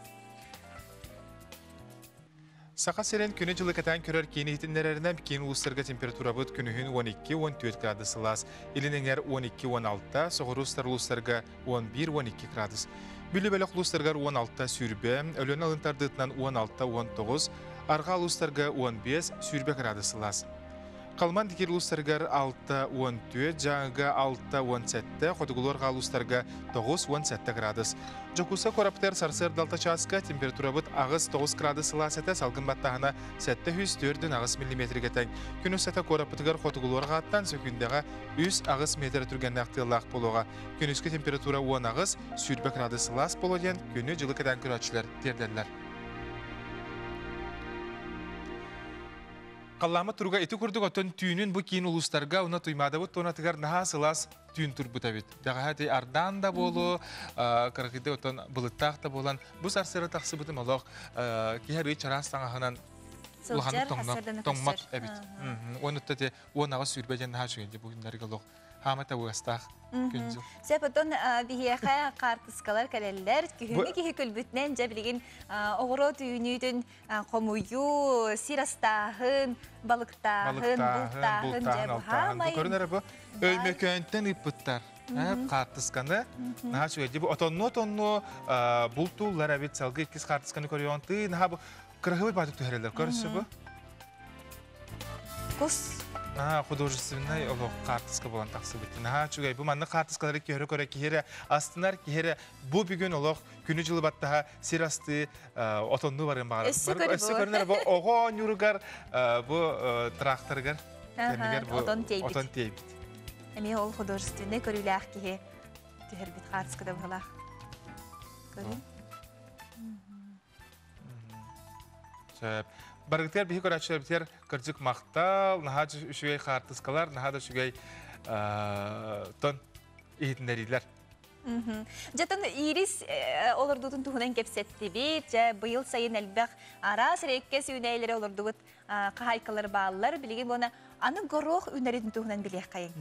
Саха сирин күнү-дьылы кэтээн көрөр киин иһитиннэрэринэн киин улуустарга температурабыт күнүһүн 12-14 градус сылаас, илин эҥэр 12-16, соҕуруу сытар улуустарга 11-12 градус. Бүлүү бөлөх улуустарыгар 16 сүүрбэ, Өлүөнэ алын тардыытынан 16-19, арҕаа улуустарга 15 сүүрбэ градус сылаас. Халыман дикир улуустарыгар 6-14, Дьааҥыга 6-17, Хотугулуу-Арҕаа улуустарга 9-17 градус. Дьокуускай куораппытыгар сарсыарда алта чааска температурабыт 8-9 градус сылаас этэ, салгын баттааһына 704-8 миллиметргэ тэҥ. Күн устата куораппытыгар хотугулуу-арҕааттан сөкүүндэҕэ 3-8 метр түргэннээх тыаллаах буолуоҕа. Күнүскү температура 18, 20 градус сылаас буолуо диэн күнү-дьылы кэтээн көрөөччүлэр тиэрдэллэр. Халлааммыт туруга ити курдук оттон түүнүн бу киин улуустарга уна Туймаадабыт туонатыгар наһаа сылаас түүн турбут эбит. Дэҕэһээ ти ардаан да буолуо, кыракыйда оттон былыттаах да буолан бу сарсыара тахсыбытым олох киһи арыы чараас таҥаһынан улаханнык тоҥмот эбит. Уонутта ти 18 сүүрбэ диэн наһаа үчүгэй бу күннэргэ олох хаамата угастаах күндү. Сөп, оттон биһиэхэ хаартыскалар кэлэллэр. Күһүҥҥү киһи күлбүтүнэн дьэ билигин оҕуруот үүнүүтүн хомуйуу, сир астааһын, балыктааһын, бултааһын, дьэ бу Көрүн эрэ бу Өймөкөөнтөн ыыппыттар. Хаартысканы наһаа үчүгэй. Бу отоннуо-отоннуо бултууллар эбит. Салгыы иккис хаартысканы көрүөҕүн. Тыы наһаа бу кыраһыбай баатык түһэрэллэр. Көрсө бу. Кус. Наһаа художественнай олох хаартыска буолан тахсыбыт. Наһаа үчүгэй. Бу маннык хаартыскалары көрө-көрө киһи эрэ астынар, киһи эрэ бу бүгүн олох күнү-дьылы баттаһа сир астыы отоннуу барыан баҕарар. Өссө көрүнэр бу оҕо оонньууругар бу тракторыгар кэмигэр бу отон тиэйбит. Отон тиэйбит. Эмиэ ол художественнай көрүүлээх киһи түһэрбит хаартыскада быһалаах. Көрүн. Сөп. Барыгытыгар биһи көрөөччүлэрбитигэр кырдьык махтал, наһаа үчүгэй хаартыскалар, наһаа да үчүгэй тон иһитиннэриилэр. Дьэтэн ирис олордуутун туһунан кэпсэттибит. Дьэ, быйыл сайын элбэх араас рекке сүүнээлэри олордубут хаһаайкалар бааллар. Билигин буона аны горох үүнэрин туһунан билиэххэйиҥ.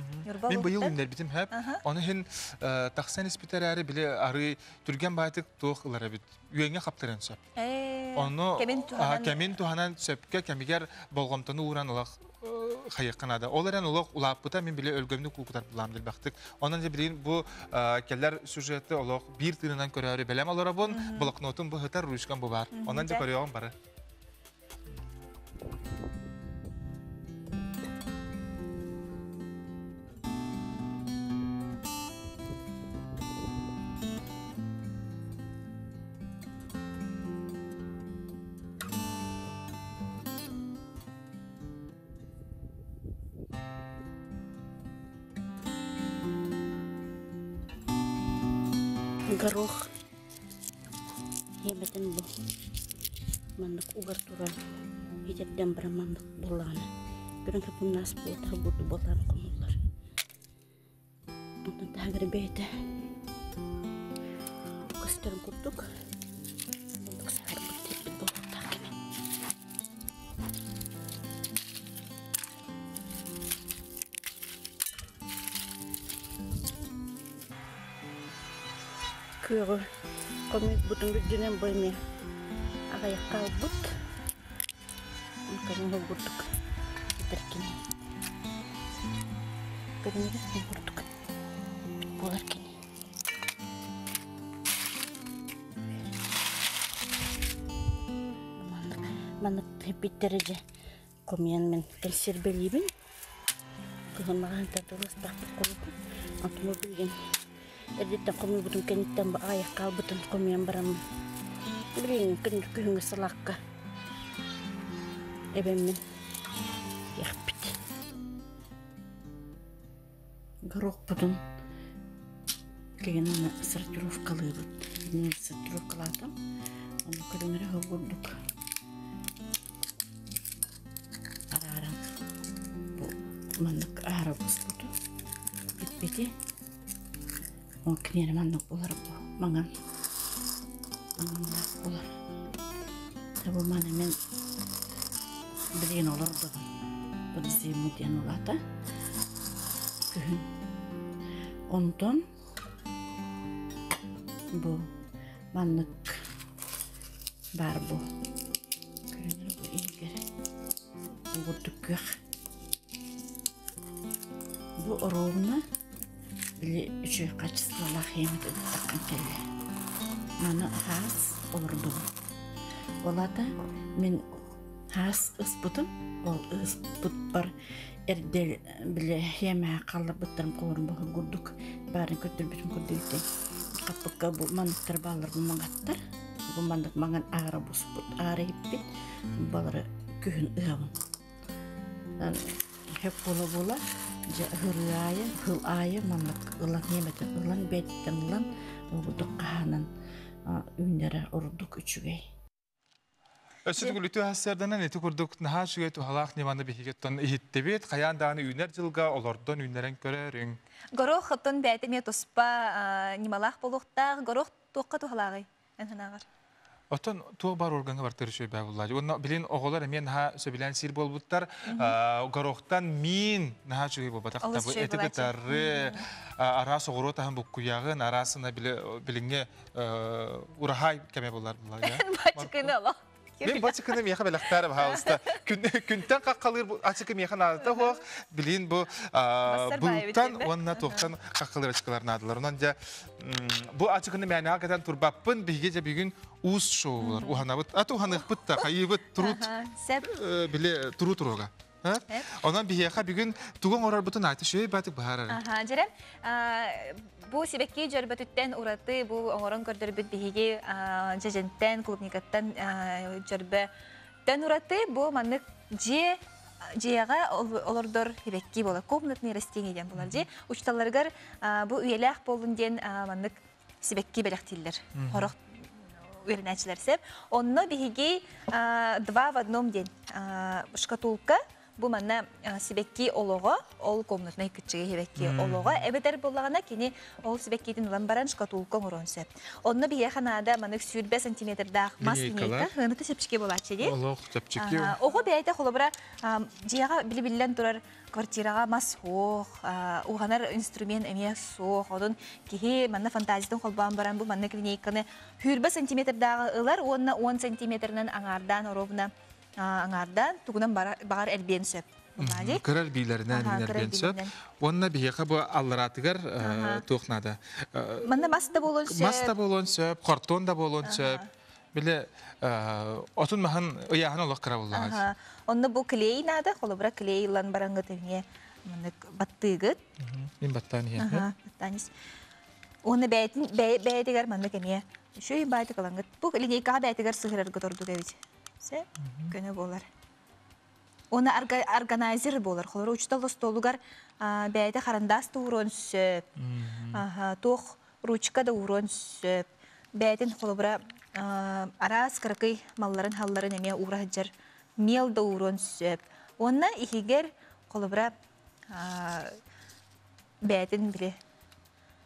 Мин быйыл үүннэрбитим хэп. Ону иһин тахсан испит эрээри били арыы түргэн баайтык туох ылар эбит. Үөҥҥэ хаптарыан сөп. Ону кэмин туһанан сөпкө кэмигэр болҕомтону ууран олох хайыахха наада. Ол эрэн олох улааппыта мин били өлгөмнүк уукутар булаам билбэхтик. Онон дьэ билигин бу кэлэр сюжеты олох биир тыынынан көрөөрү бэлэм олоробун, блокнотум бу сытар, ручкам бу баар. Онон дьэ көрүөҕүм бары. Горох Ийэбитин бу маннык угар туран итирдэн баран маннык буоллаҕына көрөн капымнаас буолтар бурду буоллаан хомуллар. Онтон таһыгар бэйэтэ көстөрүн курдук оннук саһарбыт тиэрбит буолуохтаах кини. Күөҕү хомуйбутун үрдүнэн бу эмиэ аҕыйах хаалбыт. Көрүҥ курдук этэр кини. Көрүҥү курдук буолар кини. Маннык биттэрэ дьэ хомуйан мин кэнсиэрбэлиибин. Кыһын маҕаһыын тардыластахпыт курдук. Онтум билигин эрдэттэн хомуйбутум кэнниттэн аҕыйах хаалбытын хомуйан бараммын билигин күһүҥҥү салаакка эбэммин иэхпит. Горохпутун билигин аны сортировкалыыбыт. Сортировкалаатым. Ону көрүҥүрэ курдук арааран бу маннык аһара буспуту бүппүтү. Ол киниэнэ маннык булар бу маҥан маҥаннаах булар. Бу маны мен билигин олордобун. Подзему диэн улаата күһүн. Онтон бу маннык баар бу көрүнэр бу иһигэр курдук күөх бу оруобуна били үчүгэй качестволаах иэмит ыттаххын кэллэ маны хаас олордубут ол аата мин хаас ыспытым ол ыспытпар эрдэ били хиэмэһэ халларбыттарым холорун баһын курдук баарын көрдөрбүтүм курдук ити хаппыкка бу манныктар бааллар бу маҥаттар бу маннык маҥан аара буспут аара иһиппит балары күһүн ыһабын хөп буола буола дьэ ыһырыы аайы сыл аайы маннык ылан ньиэмэтин ылан бэйэтиттэн ылан ордук хаһаанан үүннэрэ ордук үчүгэй. Өссө төгүл сарданан ити курдук наһаа үчүгэй туһалаах ньыманы биһигиттэн иһиттибит. Хайаан даҕаны үүнэр дьылга олордон үүннэрэн көрөрүҥ. Горох оттон бэйэтэ эмиэ туспа ньымалаах буолуохтаах. Горох туохха туһалааҕый эн санааҕар? Оттон туох бар органга бартыр үчүгэй баа буллаа. Уонна билин оҕолор эмиэ наһаа сөбүлээн сиир буолбуттар. Горохтан миин наһаа үчүгэй буолбатах. Эти кытары араас оҕуруот аһын буккуйаҕын, араасына билиҥҥи ураһай кэме булар булар. Бачыкыны олох. Мен бачыкыны миэхэ бэлэхтээр баһаалыста. Күнтэн каккалыыр ачыкы миэхэ наадата хуох. Билин бу быыттан уонна туохтан каккалыыр ачыкылар наадалар. Онон дьэ бу ачыкыны мээнэҕэ кэтэн турбаппын биһиги дьэ бүгүн уус шоу булар. Уханабыт. Ат уханыахпыт да хайыыбыт турут. Биле туру туруга. Онон биһиэхэ бүгүн тугу оҥорорбутун ааты үчүгэй баатык быһаарар. Дьэрэ, бу сибэкки дьөрбөтүттэн ураты бу оҥорон көрдөрбүт биһиги дьэдьэнтэн, клубникаттан дьөрбөттөн ураты бу маннык дьиэ дьиэҕэ олордор сибэкки буолар. Комнатные растения диэн буолар. Дьиэ учууталларыгар бу үйэлээх буоллун диэн маннык сибэкки бэлэхтииллэр. Хорох үөрэнээччилэр сеп. Онно биһиги два в одном диэн шкатулка бу манна сибэкки олоҕо, ол комнатнай кыччыгы сибэкки олоҕо эбэтэр буоллаҕына кини ол сибэккитин ылан баран шкатулка оҥоруон сөп. Онно биһиэхэ наада манык 120 сантиметрдаах мас линейка, хыаныты чэпчэки буолааччы дии. Олох чэпчэки. Оҕо бэйэтэ холобура дьиэҕэ били-биллэн турар квартираҕа мас суох, уһанар инструмент эмиэ суох. Онон киһи манна фантазиятын холбоон баран бу маннык линейканы 20 сантиметрдааҕы ылар уонна 10 сантиметрынан аҥаардаан оруобуна аҥаардаан тугунан баҕар элбиэн сөп. Кыра эрбиилэринэн эрбиэн сөп. Уонна биһиэхэ бу аллараатыгар туох наада? Манна мас да буолуон сөп. Мас да буолуон сөп, картон да буолуон сөп. Биле отун маһын ыйааһын олох кыра буллаҕа. Онно бу клей наада, холобура клей ылан бараҥҥыт эмиэ маннык баттыыгыт. Мин баттаан иһэн. Баттаан ис. Уонна бэйэтин бэйэтигэр маннык эмиэ үчүгэй баайтык ылаҥҥыт. Бу линейкаҕа бэйэтигэр сыһыраргыт ордук эбит. Се көнө буолар. Уонна органайзер буолар. Холобура учуутал остуолугар бэйэтэ харандаас да ууруон сөп. Туох ручка да ууруон сөп. Бэйэтин холобура араас кыракый малларын халларын эмиэ уура сылдьар миэл да ууруон сөп. Уонна иһигэр холобура бэйэтин били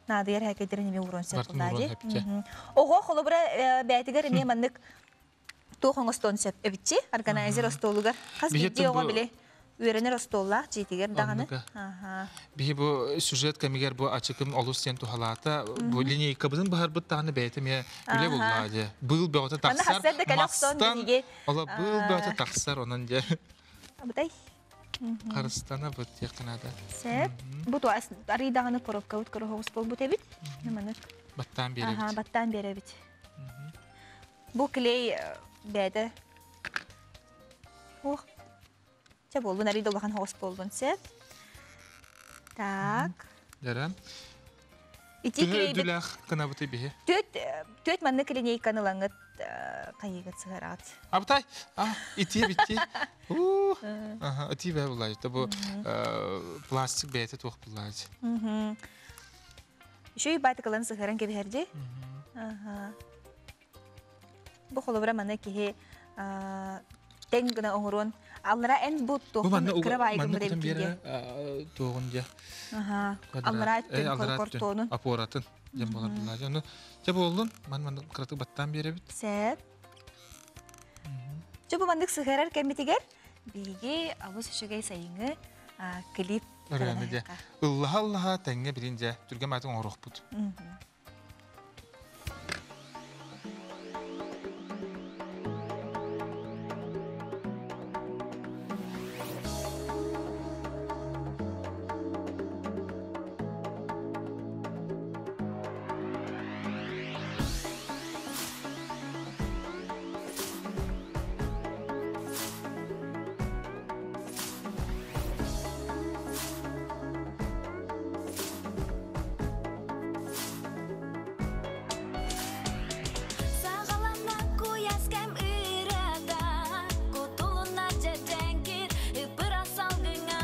наадыйар һээкэйдэрин эмиэ ууруон сөп булаа дии. Оҕо холобура бэйэтигэр эмиэ маннык туох оҥостуон сөп эбитчи органайзер остуолугар хас биирдии оҕо били. Үөрэнэр остуоллаах дьиэтигэр даҕаны. Оннуга. Биһи бу сюжет кэмигэр бу ачыкым олус диэн туһалаата. Бу линейкабытын быһарбыт даҕаны бэйэтэ эмиэ үлэ буллаа дьэ. Быыл бөҕөтө Манна тахсар. хасар да кэлэ охсон Мастан биһиги ола быыл бөҕөтө тахсар онон дьэ Абытай. харыстана быт диэххэ наада. Сеп. Бу туас арый даҕаны коробкабыт көрө буолбут эбит. Маннык. Баттаан биэрэбит. Баттаан биэрэбит. Бу клей бэйэтэ. Ох. Чэ буоллун, арый да улахан хоҕус буоллун сеп. Так. Дьэрэ. Ити Төһө клейбит үрдүлээх кынабыты биһи. Төт төт маннык линейканы ылаҥыт хайыгыт сыһараат. Абытай, а, ити битти. У, аха, ити бэ булай. Бу пластик бэйэтэ туох буллаaj. Үчүгэй баатыкаларын сыһыаран кэбиһэрди. Бу холобура маны киһи тэҥ гына оҥоруон. Аллара эн бу Бу манна туохун кыра баайгын манна кутан бу биэрэ туоҕун дьэ. Аллара өттүн кортонун. Опоратын дьэн болар буллаaj. Ону дьэ буоллун, ман манна кыратык баттаан биэрэбит. Сеп. Чэ бу маннык сыһыарар кэммитигэр биһиги алыс үчүгэй сайыҥҥы клип Ырыаны дьэ. Ыллаһа-ыллаһа тэҥҥэ билин дьэ түргэн баайтын оҥоруохпут. Саҕалана куйаас кэм ырыата, кутулуна дьэдьэҥкир, ыппыра салгыҥа.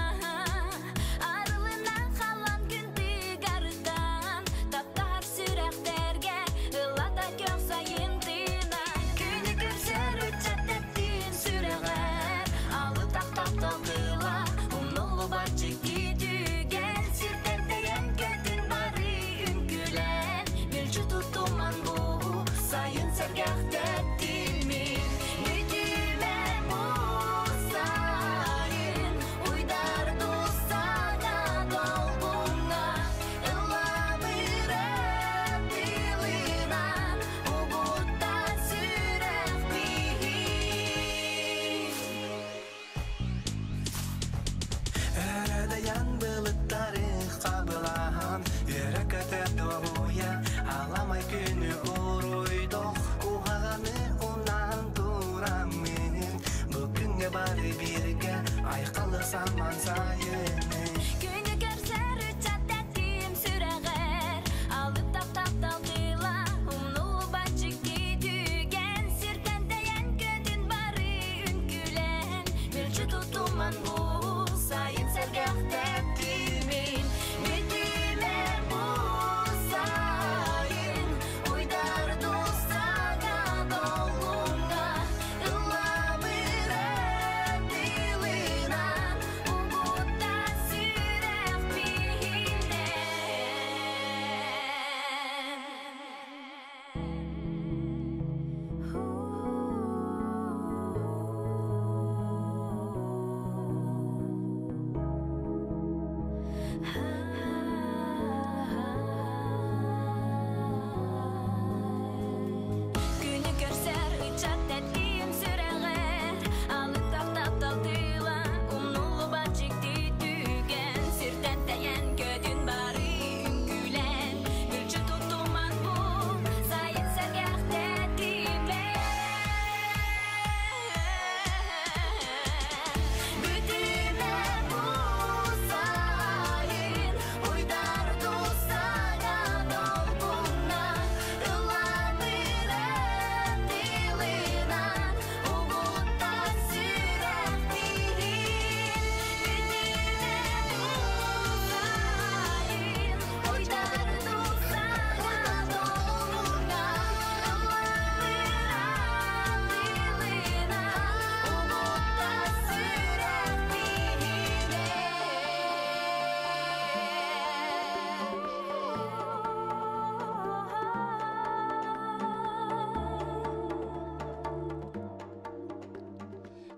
Арылына халан күн тыгарыттан, таптаһар сүрэхтэргэ ыллата көх сайын тыына. Күнү көрсөр ыччат тэптиин сүрэҕэр, алып таптал тыла, умнуллубат дьикти түгэн. Сиртэн тэйэн көтүн бары үҥкүүлэн, мүлчү туттуман бу сайын сэргэхтэттимин. Бүтүмэ бу сайын, уйдар саҥа долгуҥҥа, ыллабыра тылынан, угуттан сүрэх биһик. Өрөдөйөн былыттары қабылаһан, үөрэ көтө дуоһуйа, аламай күнү уруйдох, куһаҕаны унан тураммын. Бу күҥҥэ бары бииргэ айхалы саман сайыны. Күнү көрсөр ыччат тэтим сүрэҕэр, алып таптал тыла, умнуллубат дьикти түгэн. Сиртэн тэйэн көтүн бары үҥкүүлэн, мүлчү туттуман бу сайын сэргэхтэттимин. Бүтүмэ бу сайын, уйдар саҥа долгуҥҥа, ыллабыра тылынан, угуттан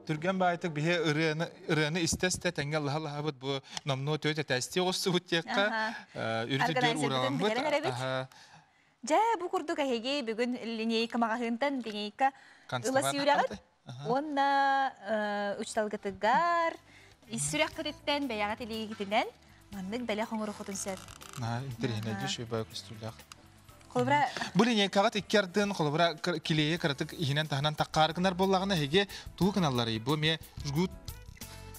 Түргэн баайтык биһи ырыаны ырыаны истэ-истэ тэҥҥэ ыллаһа-ыллаһабыт бу номнуо түөт этээстии оҕустубут диэххэ үрдү Органайзербытын уураламмыт. бүтэрэн эрэбит. Дьэ, бу курдук эһиги бүгүн линейка маҕаһыынтан линейка ыла Канцтовар сүүрэҕит уонна учталгытыгар ис сүрэххититтэн бэйэҕит илиигитинэн маннык бэлэх оҥоруоххутун сөп. Наһаа интэриэһинэйдии үчүгэй көстүүлээх. Холобура Бу линейкаҕыт икки ардын холобура килиэйи кыратык иһинэн таһынан таккаары гынар буоллаҕына эһиги тугу гыналларый? Бу эмиэ жгут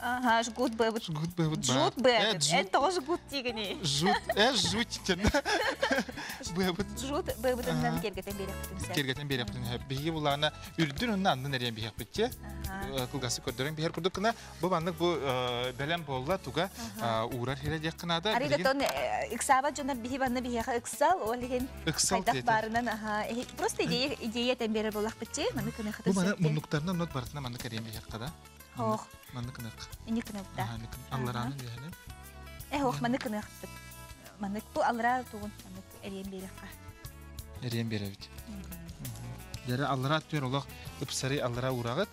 Ага, жгут бэбит. Жгут бэбит Жгут бэбит. Эн тоҕо жгут диигини? Жгут, жгут тен. Бэбит. Жгут бэбитинэн кергетен биэрэхпитин сөп. Кергетен биэрэхпитин сөп. Биһиги булаана үрдүн онно аннын эриэн биһиэхпитче. Кылгасы көрдөрөн биһэр курдук гына Бу маннык бу бэлэм буолла туга уурар хирэ диэххэ наада. Арыйда тон ыксаабат дьоннор биһи банна биһиэхэ ыксал, ол иһин Ыксал хайдах баарынан аха просто идея идея тэн берер буоллахпытчы маны кыныхатын Бу маны муннуктарынан нот барытына маннык кэриэн биһиэххэ да. Хоох. Манны кынык. Ини кыныкта. Алларааны биһэни. Э хоох маны кыныхпыт. Маннык бу аллара тугун маннык эриэн биэрэххэ. Эриэн биэрэбит. Дьэрэ аллара түөр олох ыпсары аллара уураҕыт.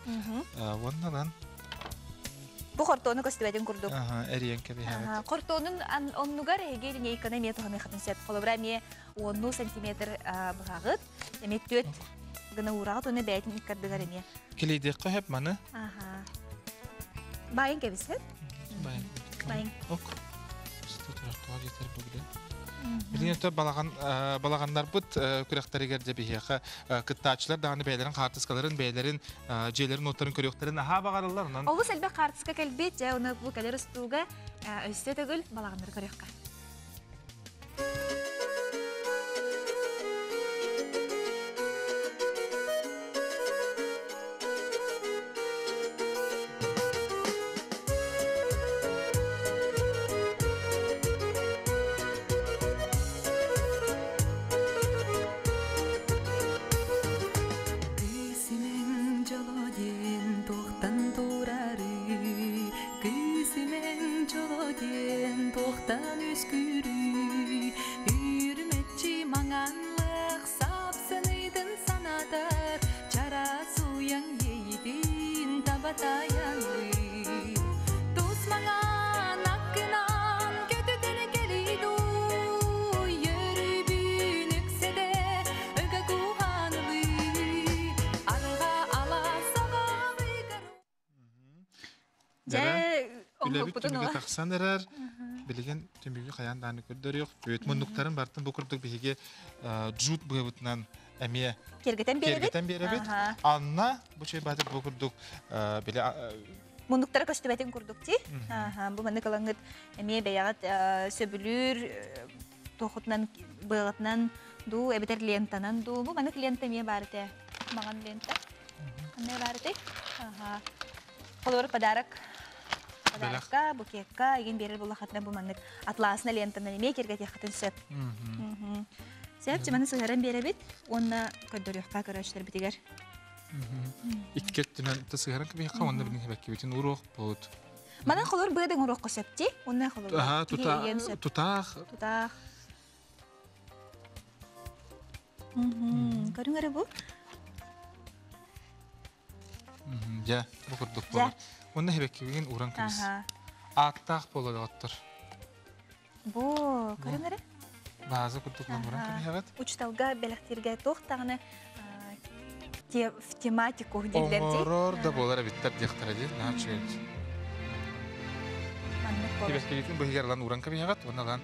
Уонна лан Бу хортуону көстүбэтин курдук. Эриэн кэбиһэбит. Хортуонун оннугар эһиги линейканы эмиэ туһаныаххытын сөп. Холобура эмиэ уоннуу сантиметр быһаҕыт, эмиэ түөт гына уураҕыт уонна бэйэтин иккардыгар эмиэ. Килийдиэххэ сөп маны. Байын кэбисэт. Байын. Байын. Ок. Билигин өтө балаҕан балаҕаннарбыт күрэхтэригэр дьэ биһиэхэ кыттааччылар даҕаны бэйэлэрин хаартыскаларын, бэйэлэрин дьиэлэрин уоттарын көрүөхтэрин аһаа баҕараллар. Онон Олус элбэх хаартыска кэлбит, дьэ оны бу кэлэр устууга өссө төгүл балаҕаннары көрүөххэ. Кыыс дьоло диэн туохтан турарый? Кыыс дьоло диэн туохтан үскүүрүй? Үрүмэччи маҥанлык сапсыныйдын санатар, чараас уйаҥ иэйитин таба тайаный. Тус маҥан аккынан көтүтэн кэлий дуу, Йөрүүбүн үксэтэ ыга куһаанылыы, Арҕаа алаас саҕалыгар Дьэ, Үлэбит оҥоһукпутун түмүгэ ыла. тахсан эрэр. Билигин түмүгү хайаан даҕаны көрдөрүөхпүт. Муннуктарын бартын бу курдук биһиги джут быабытынан эмиэ Киэргэтэн биэрэбит. киэргэтэн биэрэбит. Анна бу чөйбаатыр бу курдук били Муннуктара көстүбэтин курдук ти. Бу маннык ылаҥҥыт эмиэ бэйэҕит сөбүлүүр туохутунан быаҕытынан дуу эбэтэр лентанан дуу. Бу маннык лента эмиэ баар этэ. Маҥан лента. Ханна баар этэй? Холобур подарок подарокка, букетка игин биэрэр буоллаххытына бу маннык атласна лентанан эмиэ киэргэтиэххитин сөп. Сөп, маны сыһаран биэрэбит уонна көрдөрүөххэ көрөөччүлэрбитигэр. Икки өттүнэн сыһаран кэбиһиэххэ уонна билин хэбэккибитин уруохпут. Манан холор быадан уруохха сөп ти? Уонна холор. Аха, тутаах. Тутаах. Көрүҥ эрэ бу. Дьэ, бу курдук буолар. Уонна хэбэккибигин ууран кэбис. Ааттаах буолар оттор. Бу көрүҥ эрэ. Бааза курдук ууран кэбиһэҕит. Учталга бэлэхтииргэ туох даҕаны в тематику дииллэр дии. Оҥорор да буолар эбиттэр диэхтэрэ дии. Наһаа үчүгэй. Хэбэккибитин быһыгар ылан ууран кэбиһэҕит уонна ылан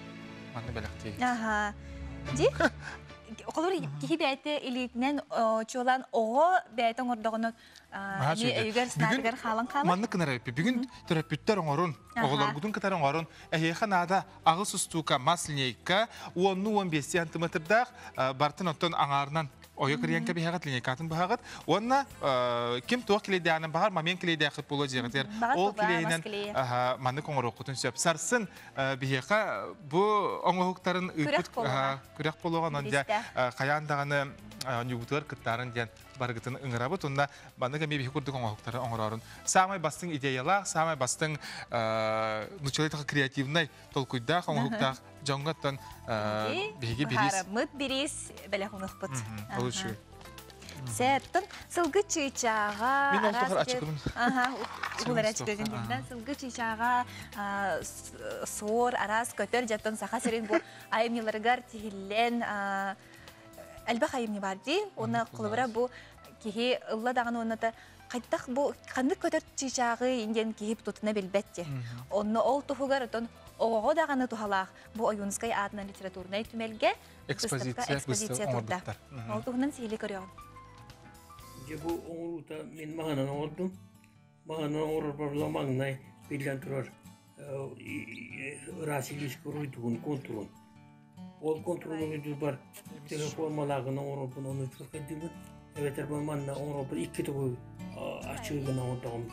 манна бэлэхтиигит. Аха. Ди Холор киһи бэйэтэ илиитинэн чуолаан оҕо бэйэтэ оҥордоҕуна өйүгэр санаатыгар хаалан хаалар. Маннык гынар эбиппит. Бүгүн төрөппүттэр оҥорун, оҕолоргутун кытары оҥорун. Эһиэхэ наада аҕыс устуука мас линейка, уонну уон биэстии сантиметрдаах бартын оттон аҥаарынан ойо кырыйан кэбиһэҕит, линейкатын быһаҕыт. Уонна ким туох килейдээҕинэн баҕар момент килейдээххит буолуо дьиэҕитигэр. Ол килейинэн маннык оҥоруоххутун сөп. Сарсын биһиэхэ бу оҥоһуктарын ыыппыт күрэх буолуоҕа онон дьэ хайаан даҕаны оонньуубутугар кыттаарын диэн барыгытын ыҥырабыт уонна маннык эмиэ биһи курдук оҥоһуктары оҥороорун саамай бастыҥ идеялаах саамай бастыҥ нуччалыы креативнай толкуйдаах оҥоһуктаах дьоҥҥоттон биһиги бириис бириис бэлэх унухпут ол үчүгэй. Сәттін сылгы чыычааға... Мин ол тухар ачыкыбын. Аха, улар ачыкыгын ден. Сылгы чыычааға сор, арас көтөр жаттан саха сирин бу айымныларыгар тихиллен элбэх айымны бар ди. Оны кулубара бу киһи ылла даганы онната кайттах бу ханнык көтөр чыычаагы инден киһи тутуна билбетти. Онно ол тухугар отон оҕоҕо даганы тухалаах бу Ойуунскай аатынан литературнай түмэлгэ Экспозиция экспозиция турда. Ол туһунан сиһили көрөҕүн. Дьэ бу оҥоруута мин маһынан оҥордум. Маһынан оҥорорбор маҥнай биллэн турар ыраас илиискэ уруйдугун контурун. Ол контурун уруйдуурбар төһө формалааҕын оҥорорбун ону чуолкайдыыбын. Эбэтэр бу манна оҥорорбун икки төгүл аччыгын оҥордоҕум.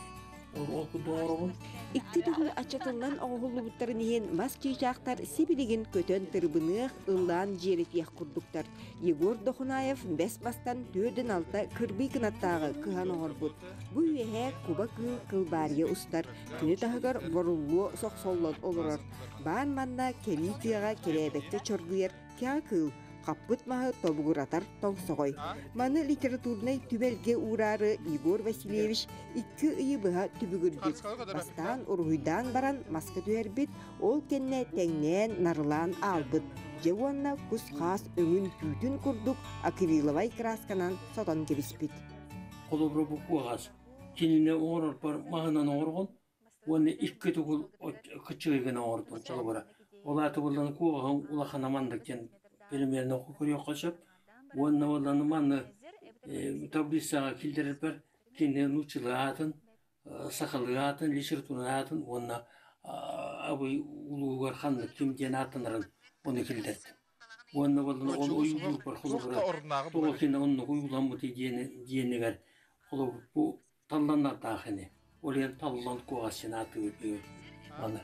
Ол ол курдук оҥоробун. Икки төгүл аччатыллан оҥоһуллубуттарын иһин мас чыычаахтар сибилигин көтөн тырыбыныах, ыллаан дьиэрэтиэх курдуктар. Егор Дохунаев бэс бастан түөрдэн алта кырбый кынаттааҕы кыһан оҥорбут. Бу үөһээ куба кыыл кылбаарыйа устар, күнү таһыгар боруллуо сохсоллон олорор. Баан манна кэлии тыаҕа кэрээбэккэ чоргуйар кэҕэ кыыл, хаппыт маһы тобугуратар тоҥсоҕой. Маны литературнай түмэлгэ уураары Егор Васильевич икки ыйы быһа түбүгүрбүт. Бастаан уруһуйдаан баран маска түһэрбит, ол кэннэ тэҥнээн, нарылаан аалбыт. Дьэ уонна кус-хаас өҥүн түүтүн курдук акриловай кыраасканан сотон кэбиспит. Холобура бу куоҕас кинини оҥорорбор маһынан оҥоргун уонна икки тугул кыччыгыйгын оҥордун холобура. Ол аата буоллан куоҕаһыҥ улахана маннык диэн примерно көрүөххэ сөп. Уонна буоллан манны таблицаҕа киллэрэрбэр кини нууччалыы аатын, сахалыы аатын, литературнай аатын уонна абый улуугар ханнык ким диэн ааттанарын ону киллэрдим. Уонна буоллан ол ойуулуурбар холобура тоҕо кини оннук уйууламмытый диэнигэр холобур бу талланардаах ини. Ол иһин таллан куоҕас аатыыбыт аны.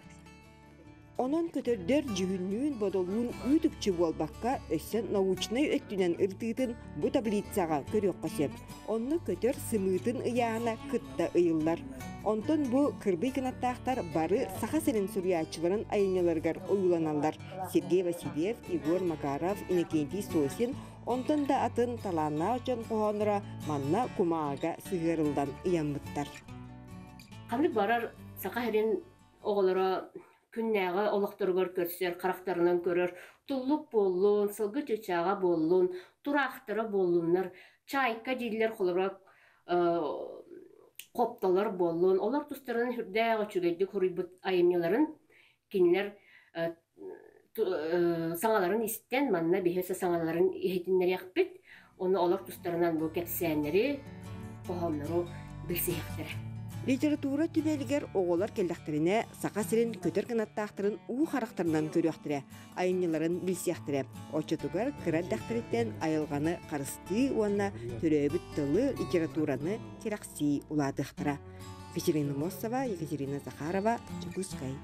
Онон көтөрдөр дьүһүннүүн-бодолуун үүт-үкчү буолбакка, өссө научнай өттүнэн ырытыытын бу таблицаҕа көрүөххэ сөп. Онно көтөр сымыытын ыйааһына кытта ыйыллар. Онтон бу кырбый кынаттаахтар бары Саха сирин суруйааччыларын айымньыларыгар ойууланаллар. Сергей Васильев, Егор Макаров, Иннокентий Сосин, онтон да атын талааннаах дьон хоһоонноро манна кумааҕыга сыһыарыллан ыйаммыттар. Ханнык барар Саха сирин оҕолоро күннээҕи олохторугар көрсөр, харахтарынан көрөр туллук буоллун, сылгы чычааҕа буоллун, тураахтара буоллуннар, чайка дииллэр холобура хоптолор буоллун, олор тустарынан сүрдээх үчүгэйдик суруйбут айымньыларын кинилэр саҥаларын истэн манна биһи өссө саҥаларын иһитиннэриэхпит уонна олор тустарынан бу кэпсээннэри, хоһооннору билсиһиэхтэрэ. Литература түмэлигэр оҕолор кэллэхтэринэ Саха сирин көтөр кынаттаахтарын уу харахтарынан көрүөхтэрэ, айымньыларын билсиэхтэрэ. Оччотугар кыра эрдэхтэриттэн айылҕаны харыстыы уонна төрөөбүт тылы, литератураны кэрэхсии улаатыахтара. Екатерина Мосова, Екатерина Захарова, Дьокуускай.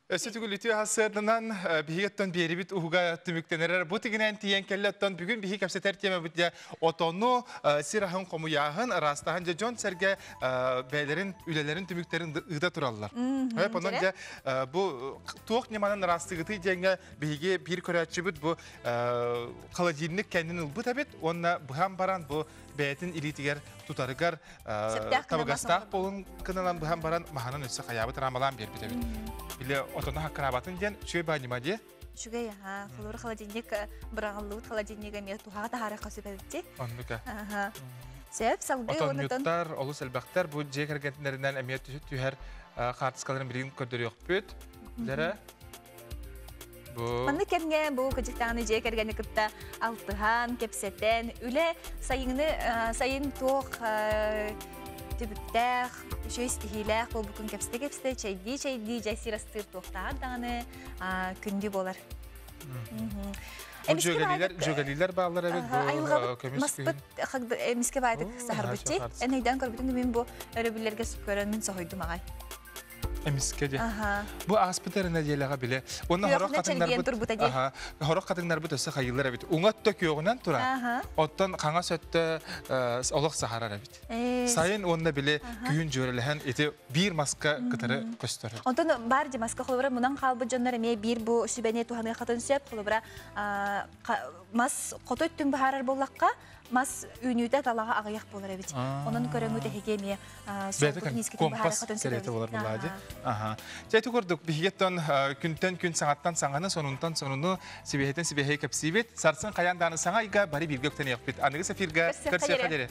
Өссө түгүл үтүө хассыарданан биһиги биэрибит уһуга түмүктэнэрэр. Бу тигинэн тиийэн кэллэ оттон бүгүн биһи кэпсэтэр темабыт дьэ отону сир аһын хомуйааһын, ыраастаһын дьэ дьон сэргэ бэйэлэрин үлэлэрин түмүктэрин ыыта тураллар. Өп онон дьэ бу туох ньыманан ыраастыгытый диэҥҥэ биһиги биир көрөөччүбүт бу холодильник кэннин ылбыт эбит уонна быһан баран бу бэйэтин илиитигэр тутарыгар табыгастаах буолун кынынан быһан баран маһанан өссө хайаабыт рамалаан биэрбит эбит. Биле отону хаккыраабатын диэн үчүгэй бааньыма диэ. Үчүгэй, аха. Холобур холодильник быраҕыллыбыт холодильник эмиэ туһаҕа таһаарыахха сөп эбит Оннука. Аха. Сөп, салгыы Отонньуттар олус элбэхтэр бу дьиэ кэргэннэринэн эмиэ түһэр хаартыскаларын билигин көрдөрүөхпүт. Дэрэ Маннык кэмҥэ бу кыдьыктааны дьиэ кэргэни кытта алтыһан, кэпсэтэн, үлэ сайыҥны сайын туох түбүктээх, үчүгэй истиһиилээх буолбуккун кэпсэтэ-кэпсэтэ, чэйдии-чэйдии дьэ сир астыыр туохтааҕар даҕаны күндү буолар. Бу дьүөгэлиилэр бааллар эбит бу көмүс маспыт эмискэ баайтык саһарбыччы. Эн өйдөөн көрбүтүҥ мин бу өрөбүллэргэ көрөн мин соһуйдум аҕай. Эмиске де. Бу ааспыт эрэ нэдиэлэҕэ биле. Уонна хорох хатыҥнарбыт аха, хорох хатыҥнарбыт өссө хайыллар эбит. Уҥа өттө күөҕүнэн турар. Оттон хаҥас өттө олох саһарар эбит. Сайын уонна били күһүн дьүөрэлэһэн ити биир маска кытары көстөр. Онтон бар маска холобура мунан хаалбыт дьоннор эмиэ биир бу сүбэни туһаныаххытын сөп. Холобура мас хоту өттүн баһарар буоллахха мас үүнүүтэ талаҕа аҕыйах буолар эбит. Онон көрөҥүт эһиги эмиэ компас кэриэтэ болар буолаа Аха. Чэ ити курдук биһигеттон күнтэн күн саҥаттан саҥаны, сонунтан сонуну, сибиэһитин сибиэһэй кэпсиибит. Сарсын хайаан дааны саҥа ыйга бары бииргэ үктэниэхпит. Аныгы эфиргэ көрсүөххэ диэри.